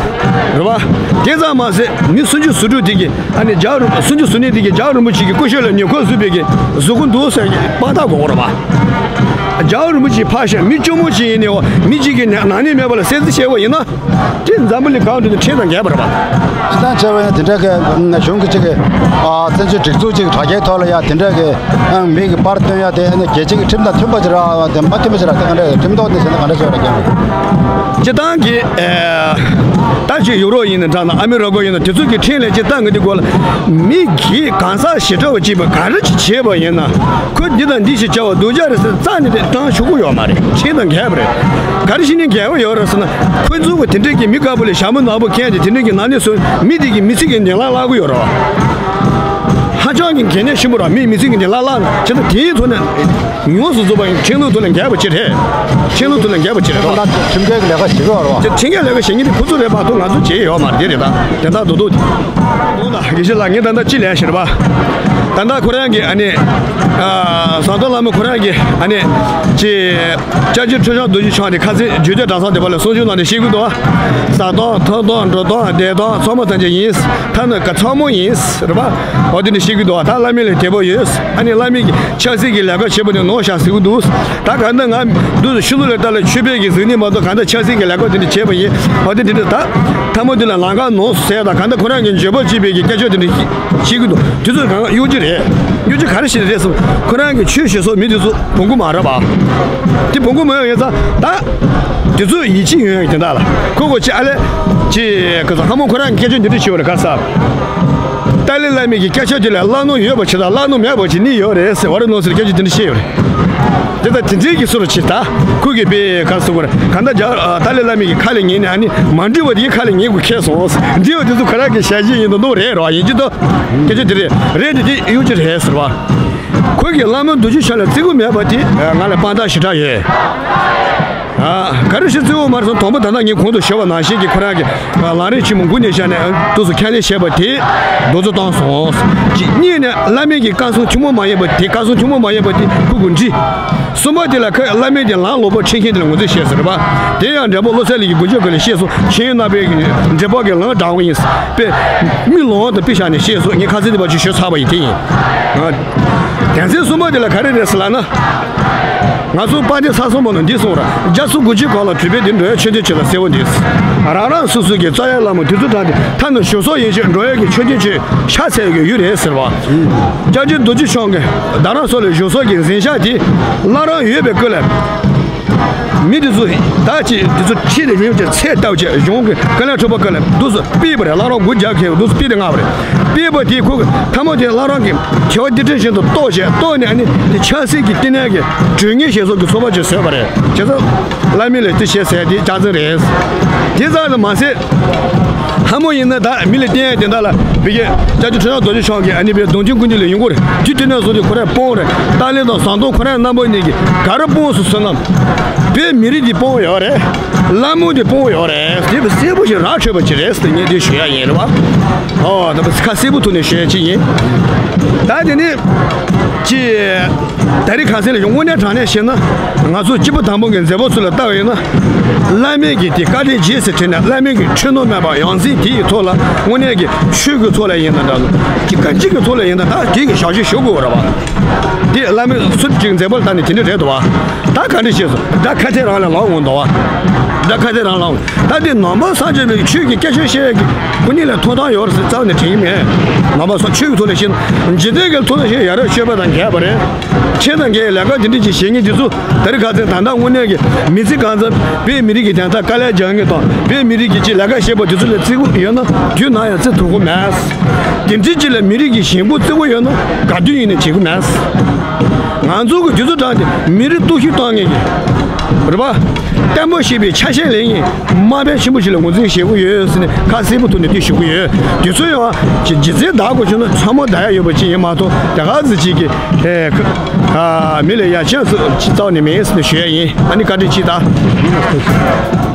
རེད་བ། དེ་ཙམ་མ་ཟད་མི་སུམ་ཅུ་སོ་དྲུག་དེ་གི་ཨ་ནི་རྒྱལ་བ་རིན་པོ་སུམ་ཅུ་སོ་གཉིས་དེ་གི་རྒྱལ་བ་རིན་པོ་ཆེ་གི་སྐུ་ཞབས་ལ་ཉེས་སྐྱོན་བཟོས་པའི་གི་བཟོ་གི་འདུག་ཟེར་གི་དཔང་རྟགས་དགོས་ཀྱི་རེད་བ། རྒྱལ་བ་རིན་པོ་ཆེ་ཕར་བཞག་མི་བཅོ་མོ་ཅིག་ཡིན་ནའི་བ་མི་གཅིག་གི་ནང་ནས་མེད་པ་ལ་གསལ་རྩིས་བྱས་པ་ཡིན་ན། དེ་འཛམ་བུ་གླིང་གང་དུ་ནི་ཁྲིམས་དང་འགལ་བ་རེད་པ། སྤྱིར་བཏང་བྱས་པ་ཡིན་ན་དེ་འདྲ་གི་གཞུང་གི་གཅིག་གི་བཙན་བྱོལ་སྒྲིག་འཛུགས་གཅིག་གི་དྲ་རྒྱའི་ཐོག་ལ་ཡ་དེ་འདྲ་གི་མི་གི་པར་བཏོན་ཡ་དེ་ནི་རྒྱལ་སྤྱི་གི་ཁྲིམས་དང་མཐུན་པ་ཅིག་རེད་དེ་མ་མཐུན་པ་ཅིག་རེད་དེ་ག་འདྲ་ཁྲིམས་ཐོག་ནས་ཟེར་ན་ག་འདྲ་བྱས་པ་རེད་ཀྱང་། སྤྱིར་བཏང་གི་ད་ཅིག་ཡུ་རོབ་ཡིན་ན་འདྲ་ན་ཨ་མི་རི་ཀ་ཡིན་ན་དེ་ཚོ་གི་ཁྲིམས་ལ་ཅིག་བལྟ་ངེས་དེ་སྐོར་ལ་མི་གིས་གང་ཟག་ཞི་དྲག་པ་གཅིག་པ་ག་རེ་ཅིག་བྱས་པ་ཡིན་ན་ཁོས་འདི་དང་འདི་ཞིག་བྱ་བ་སྡུག་ཅག་རེད་ཟེར་རྩ་ནས་དེ་བཏང་ཆོག་གི་ཡོད་མ་རེད། ཁྲིམས་དང་འགལ་བ་རེད། ག་རེ་བྱས་ནས་འགལ་བ་ཡོད་རེད་ཟེར་ན། ཁོ་ཚོ་གི་དེ་འདྲས་ཀྱི་མི་དཀར་པོ་ལས་ཞྭ་མོ་ནག་པོ་མཁན་དེ་དེ་འདྲས་ཀྱི་ནང་ནས་སུ་མི་དེ་གི་མི་ཚེ་གི་བདེ་བླག་བརླག་གི་ཡོད་རེད་བ། ཧ་ཅང་གི་གལ་གནད་ཆེན་པོ་རེད། མིའི་མི་ཚེ་གི་བདེ་བླག་བརླག་བྱས་ན་དེའི་ཐོག་ནས་ཡོངས་སུ་རྫོགས་པ་ཡིན་ཁྲིམས་ལུགས་ཐོག་ལ་འགལ་བ་ཅིག་རེད། ཁྲིམས་ལུགས་ཐོག་ལ་འགལ་བ་ཅིག་རེད་བ། ཁྲིམས་འགལ་གྱི་ལས་ཀ་བྱེད་ཀྱི་ཡོད་རེད་བ། ཁྲིམས་འགལ་ལས་ཀ་བྱེད་མཁན་དེ་ཁོ་ཚོ་རེད་མ་གཏོགས་ང་ཚོ་བྱེད་ཡོད་མ་རེད། དེ་རེད་ད། དེ་ད་རྡོག་རྡོག་དེ། དགེ་བཤེས་ལགས་ངས་ད་ལྟ་ཅི་ལས་ཤེས་རེད་པ། ད་ལྟ་ཁོ་རང་གི་ཨ་ནི། ཨ། ཟམ་གདོང་ལྷ་མོ་ཁོ་རང་གི་ཨ་ནི། ཅི། སྐྱབས་རྗེ་ཁྲི་བྱང་རྡོ་རྗེ་འཆང་དེ་ཁ་སང་རྒྱུད་སྟོད་གྲྭ་ཚང་དེ་པ་ལ་གསུང་ཆོས་གནང་ནས་བཤད་ཀྱི་འདུག་བ། བཟའ་སྟངས་འཐུང་སྟངས་འགྲོ་སྟངས་བསྡད་སྟངས་ཚང་མ་ཐམས་ཅད་ཡིན། ཐ་ན་ག་ཚང་མ་ཡིན་རེད་པ། འོ་དེ་འདྲ་བཤད་ཀྱི་འདུག་བ། ད་བླ་མའི་ལ་དད་པ་ཡོད། ཨ་ནི་བླ་མའི་གི་ཆབ་སྲིད་ཀྱི་ལས་ཀ་བྱེད་པ་དེ་ནོར་བཞག་ཟེར་གྱི་འདུག་ད་ག་ད་ང་འདུག་ཤུ་ལུ་ལ་ལྟ་ལ་ཆོས་པའི་གི་གཟུགས་ནི་མ་གཏོགས་ག་ད་ཆབ་སྲིད་ཀྱི་ལས་ཀ་དེ་འདྲ་བྱས་པ་ཡིན། འོ་དེ་འདྲ་ད་ཐ་མ་དེ་ལ་ལམ་ཁ་ནོར་ཟེར་ད་ག་ད་ཁོ་རང་གི་འཇོན་པོ་བྱེད་པའི་གི་སྐད་ཆ་དེ་འདྲ་བཤད་ཀྱི་འདུག་དེ་ཚོ་གང་གཡོ་སྒྱུ་རེད། གཡོ་སྒྱུ་ག་རེ་བྱས་རེད་ཟེར་ཁོ་རང་གི་ཆོས་ཞུ་སོགས་མི་དེ་ཚོ་བོང་གུ་མ་རེད་པ། དེ་བོང་གུ་མ་ཡོང་ཡོད་ཙང་ད། དེ་ཚོ་ཡིད་ཆེས་ཡོང་ཡོད་དེ་འདྲ་ལ་ཁོ་གོ་ཅི་ཨ་ལེ། ཅི་ག་ཚོད་ལྷ་མོ་ཁོ་རང་གི་སྐད་ཆ་འདི་འདྲ་བྱས་པ་རེད་ག་ས། ཏཱ་ལའི་བླ་མའི་གི་སྐད་ཆ་དེ་ལ་བླ་ནོར་ཡོད་པ་ཅི་དང་བླ་ནོར་མེད་པ་ཅི་གཉིས་ཡོད་རེད་ཟེར་བ་རེད་ནོ་ཟེར་སྐད་ཆ་དེ་འདྲ་བཤད་ཡོད་རེད། དེ་ལྟར་དེ་འདྲའི་གི་སོ་རུ་ཆེ་ད་ཁོ་གི་པའི་ག་སོ་གོ་རེད་ག་འདྲ་རྒྱ་ཏཱ་ལའི་བླ་མའི་གི་ཁ་ལ་ཉན་ནས་ཨ་ནི་མ་འགྲིག་པ་དེའི་ཁ་ལ་ཉན་དགོས་ཁེལ་སོང་ཟེར་འདི་བ་དེ་ཚོ་ཁོ་རང་གི་ཞལ་བཞེས་ཡིན་དུ་འདུག་རེད་རོ་ཡིན་གྱི་འདུག་སྐད་ཆ་དེ་རེད་རེད་དེ་དེ་གཡུག་ཅི་རེད་ཟེར་བ། ཁོ་གི་བླ་མ་རྡོ་རྗེ་འཆང་ལ་བརྩི་བཀུར་མེད་པ་དེ་ང་ལ་དཔང་རྟགས་ཞེ་དྲག་ཡོད། ཨ། ག་རེ་ཞིག་གཙོ་བོ་མར་སོང་དང་པོ་ད་ལྟ་ངས་གོང་དུ་ཞུས་པ་ནང་བཞིན་གྱི་ཁོ་རང་གི་ལམ་རིམ་ཆེན་མོ་འགོ་ནས་བཞག་ནས་དུས་སུ་ཁས་ལེན་བྱས་པ་དེ་རྡོག་རྫིས་བཏང་སོང་། གཅིག་གཉིས་ནས་བླ་མའི་གི་བཀའ་གསུང་ཆུང་མོ་མ་ཡིན་པ་དེ་བཀའ་གསུང་ཆུང་མོ་མ་ཡིན་པ་དེ་ཁུ་གུ་འདྲི། གསུམ་པ་དེ་ལ་ཁོས་བླ་མའི་དེ་ལམ་ལོག་པ་ཁྲིད་མཁན་དེ་ལ་ངོས་འཛིན་བྱས་ཟེར་བ། དེ་ཡང་འབྲས་སྤུངས་བློ་གསལ་གླིང་གི་དགུ་མཆོད་ཀྱི་ལ་བཤད་སོང་ཆིངས་ཡིག་གནང་པའི་གི་འབྲས་སྤུངས་ཀྱི་ལམ་དྲང་བ་ཡིན། དཔེ་མི་ལོང་དུ་དཔེ་བཞག་ནས་བཤད་སོང་ངས་ཁ་སང་དེ་བར་ཆུ་ཞོ་ཚར་བ་ཡིན་དེ་ཡིན། དོན་ཚན་གསུམ་པ་དེ་ལ་ག་རེ་རེད་ཟེར་ལབ་ན། ང་ཚོ་དཔལ་ལྡན་ས་སྲུང་མ་ནོ་འདི་གསུངས་ར། རྒྱ་མཚོ་དགུ་ཆུའི་གང་ལ་གྲུབ་པའི་འདི་འགྲོ་ཡ་མཆོད་རྟེན་ཆོས་ལ་གསལ་བོ་འདི། རང་རང་སོ་སོ་གི་རྩ་ཡ་བླ་མ་དེ་ཚོ་དྲངས་ཏེ་ཐ་ན་ཞོ་སོགས་ཡན་ཆད་འགྲོ་ཡ་གི་མཆོད་རྟེན་ཆོས་ཤ་ཚ་ཡ་གི་ཡུལ་རེད་ཟེར་བ། སྐྱབས་རྗེ་རྡོ་རྗེ་འཆང་གི་རྡ་རམ་ས་ལའི་ཞོ་སོགས་ཀྱི་འཛིན་བྱ་དེ་བླ་རང་ཡོད་པའི་སྐོར་ལ། མི་དེ་ཚོ་ད་ཅི་དེ་ཚོ་ཁྲིད་ལས་ཡོང་ཅེས་ཚད་ལྟ་བ་བྱས་གཞུང་གི་ཀ་ལན་ཁྲོ་པ་ཀ་ལན་དུ་སུ་པི་པ་རེད་བླ་རང་སྒོ་རྒྱག་མཁན་དུ་སུ་པི་དེ་ང་བ་རེད། པི་པ་དེ་ཁོ་གི་ཐ་མ་དེ་བླ་རང་གི་ཁྱེད་བ་དེ་དྲན་བཞིན་དུ་རྟོགས་བྱས་རྟོགས་ནས་ཨ་ནི་དེ་ཆབ་སྲིད་ཀྱི་བསྟི་གནས་ཀྱི་གྲོས་ངན་ཞེས་སོགས་ཀྱི་ཚོགས་པ་ཅིག་བཟོས་པ་རེད། བྱས་ཙང་བླ་མའི་ལས་དེ་བྱས་ཟེར་དེ་ལྕགས་ཚན་རེད། དེ་ཙམ་དུ་མ་ཟད། ལྷ་མོ་ཡིན་ན་ད་མི་ལ་བསྟན་ཡ་དེ་འདྲ་ལ་བི་གེ་སྐྱབས་རྗེ་ཁྲི་བྱང་རྡོ་རྗེ་འཆང་གིས་ཨ་ནི་བའི་གདུང་ཐུན་སྐུ་མདུན་ལ་ཡོང་གི་རེད། དུས་དེ་ནས་བཟུང་སྟེ་ཁོ་རང་སྤོང་རེད། ཏཱ་ལའི་དང་ཟམ་གདོང་ཁོ་རང་རྣམ་པ་གཉིས་ཀྱིས་ག་རེ་སྤོང་སོང་ཟེར་ན། བོད་མི་རིགས་འདི་སྤོང་ཡོད་རེད། ལྷ་མོ་འདི་སྤོང་ཡོད་རེད། དེ་བས་གསལ་པོ་ཞིག་ར་འཕྲོད་པ་ཅིག་རེད་ཟེར་ངས་འདི་ཞུ་ཡ་ཡིན་རེད་བ། ཨོ་ད་བས་ཁ་གསལ་པོ་ཐོག་ནས་ཞུ་ཡ་ཅིག་ཡིན། ད་དེ་ནི་ཅི། ད་རེས་ཁ་སང་ལ་དངོས་གནས་དྲང་གནས་བཤད་ན། ང་ཚོ་སྐྱེས་བུ་དམ་པ་གི་མཛད་པ་ཚོ་ལ་བལྟ་བ་ཡིན་ན། བླ་མེད་ཀྱི་དེ་བཀའ་དྲིན་རྗེས་སུ་དྲན་ནས་བླ་མེད་ཀྱི་འཁྲུལ་སྣང་མེད་པ་ཡང་སྲིད་དེ་ཡི་ཐོག་ལ་དངོས་གནས་ཀྱི་ཆོས་ཀྱི་ཐོག་ལ་ཡིན་ན་འདྲ་ལོ། ཀྱི་གང་ཅི་གི་ཐོག་ལ་ཡིན་ན་ད་དེ་གི་ཞག་ཞུ་དགོས་ར་བ། དེ་བླ་མེད་སུ་ཅིག་མཛད་པ་ལ་བལྟ་ནས་དེ་འདྲ་རེད་དོ་བ། ད་ག་འདྲ་བྱས་སོ། ད་ཁ་ཐེ་རང་ལ་ལོག་འོང་དོ་བ། ད་ཁ་ཐེ་རང་ལོག་འོང་། ད་དེ་ནང་པ་སངས་རྒྱས་པའི་ཆོས་ཀྱི་སྐད་ཆ་བཤད་ཡ་གི་ཁོ་གཉིས་ལ་ཐོབ་ཐང་ཡོད་རེད་ཟེར་རྩ་བ་ནས་དྲན་གྱི་མེད། ནང་པ་སོགས་ཆོས་ཀྱི་ཐོག་ལ་བཤད་ན་འཇིག་རྟེན་གྱི་ཐོག་ལ་བཤད་ཡ་རབས་སྤྱོད་པ་དང་འགལ་བ་རེད། ཁྱེད་དང་འགལ་ལས་ཀ་དེ་འདྲ་ཅིག་བྱེད་མཁན་དེ་ཚོ་ད་རེས་ཁ་སང་ད་ལྟ་དངོས་གནས་ཀྱི་མི་ཚེ་གང་ཙམ་བོད་མི་རིགས་ཀྱི་དོན་དག་དཀའ་ལས་རྒྱག་མཁན་དང་བོད་མི་རིགས་ཀྱི་ཅིག་ལས་ཀ་བྱེད་པ་དེ་ཚོ་ལ་བརྩི་བཀུར་ཡོད་ན་དུས་ནམ་ཡང་བརྩི་ཐུབ་ཀྱི་མེད། དེ་འདྲ་ཅིག་ལ་མི་རིགས་ཀྱི་ཞེན་ཁོག་བརྩི་བཀུར་ཡོད་ན་ག་དུས་ཡིན་ན་བྱེད་ཀྱི་མེད། ང་ཚོ་གི་དུས་ཚོད་དྲངས་ཏེ་མི་རིགས་གཏོར་བཤིག་གཏོང་མཁན་གྱི་རེད་པ། བརྟན་པོ་ཞེས་པའི་ཆ་ཤས་ལེན་མཁན་དམའ་འབེབས་ཆེན་པོ་ཞིག་ལ་ངོས་འཛིན་བྱེད་དགོས་ཡོད་ཟེར་ནས་ཁ་གསལ་པོ་ཐོག་ནས་དེ་ཞུ་གི་ཡོད། དུས་ཚོད་ཡང་ཅིག་རྗེས་འཛིན་བདག་དགོས་བྱུང་ན་ཚང་མ་བདག་ཡ་ཡོད་པ་ཅིག་ཡིན་མ་གཏོགས་དེ་ག་ཟེ་ཅིག་གི་ཨེ་ཁ་ཨ་མི་ལ་ཡ་ཆེན་སུ་ཅིག་རྩ་བ་ནས་མེད་ཟེར་ནས་ཞུ་ཡ་ཡིན། ཨ་ནི་བཀའ་དྲིན་ཆེ་ད།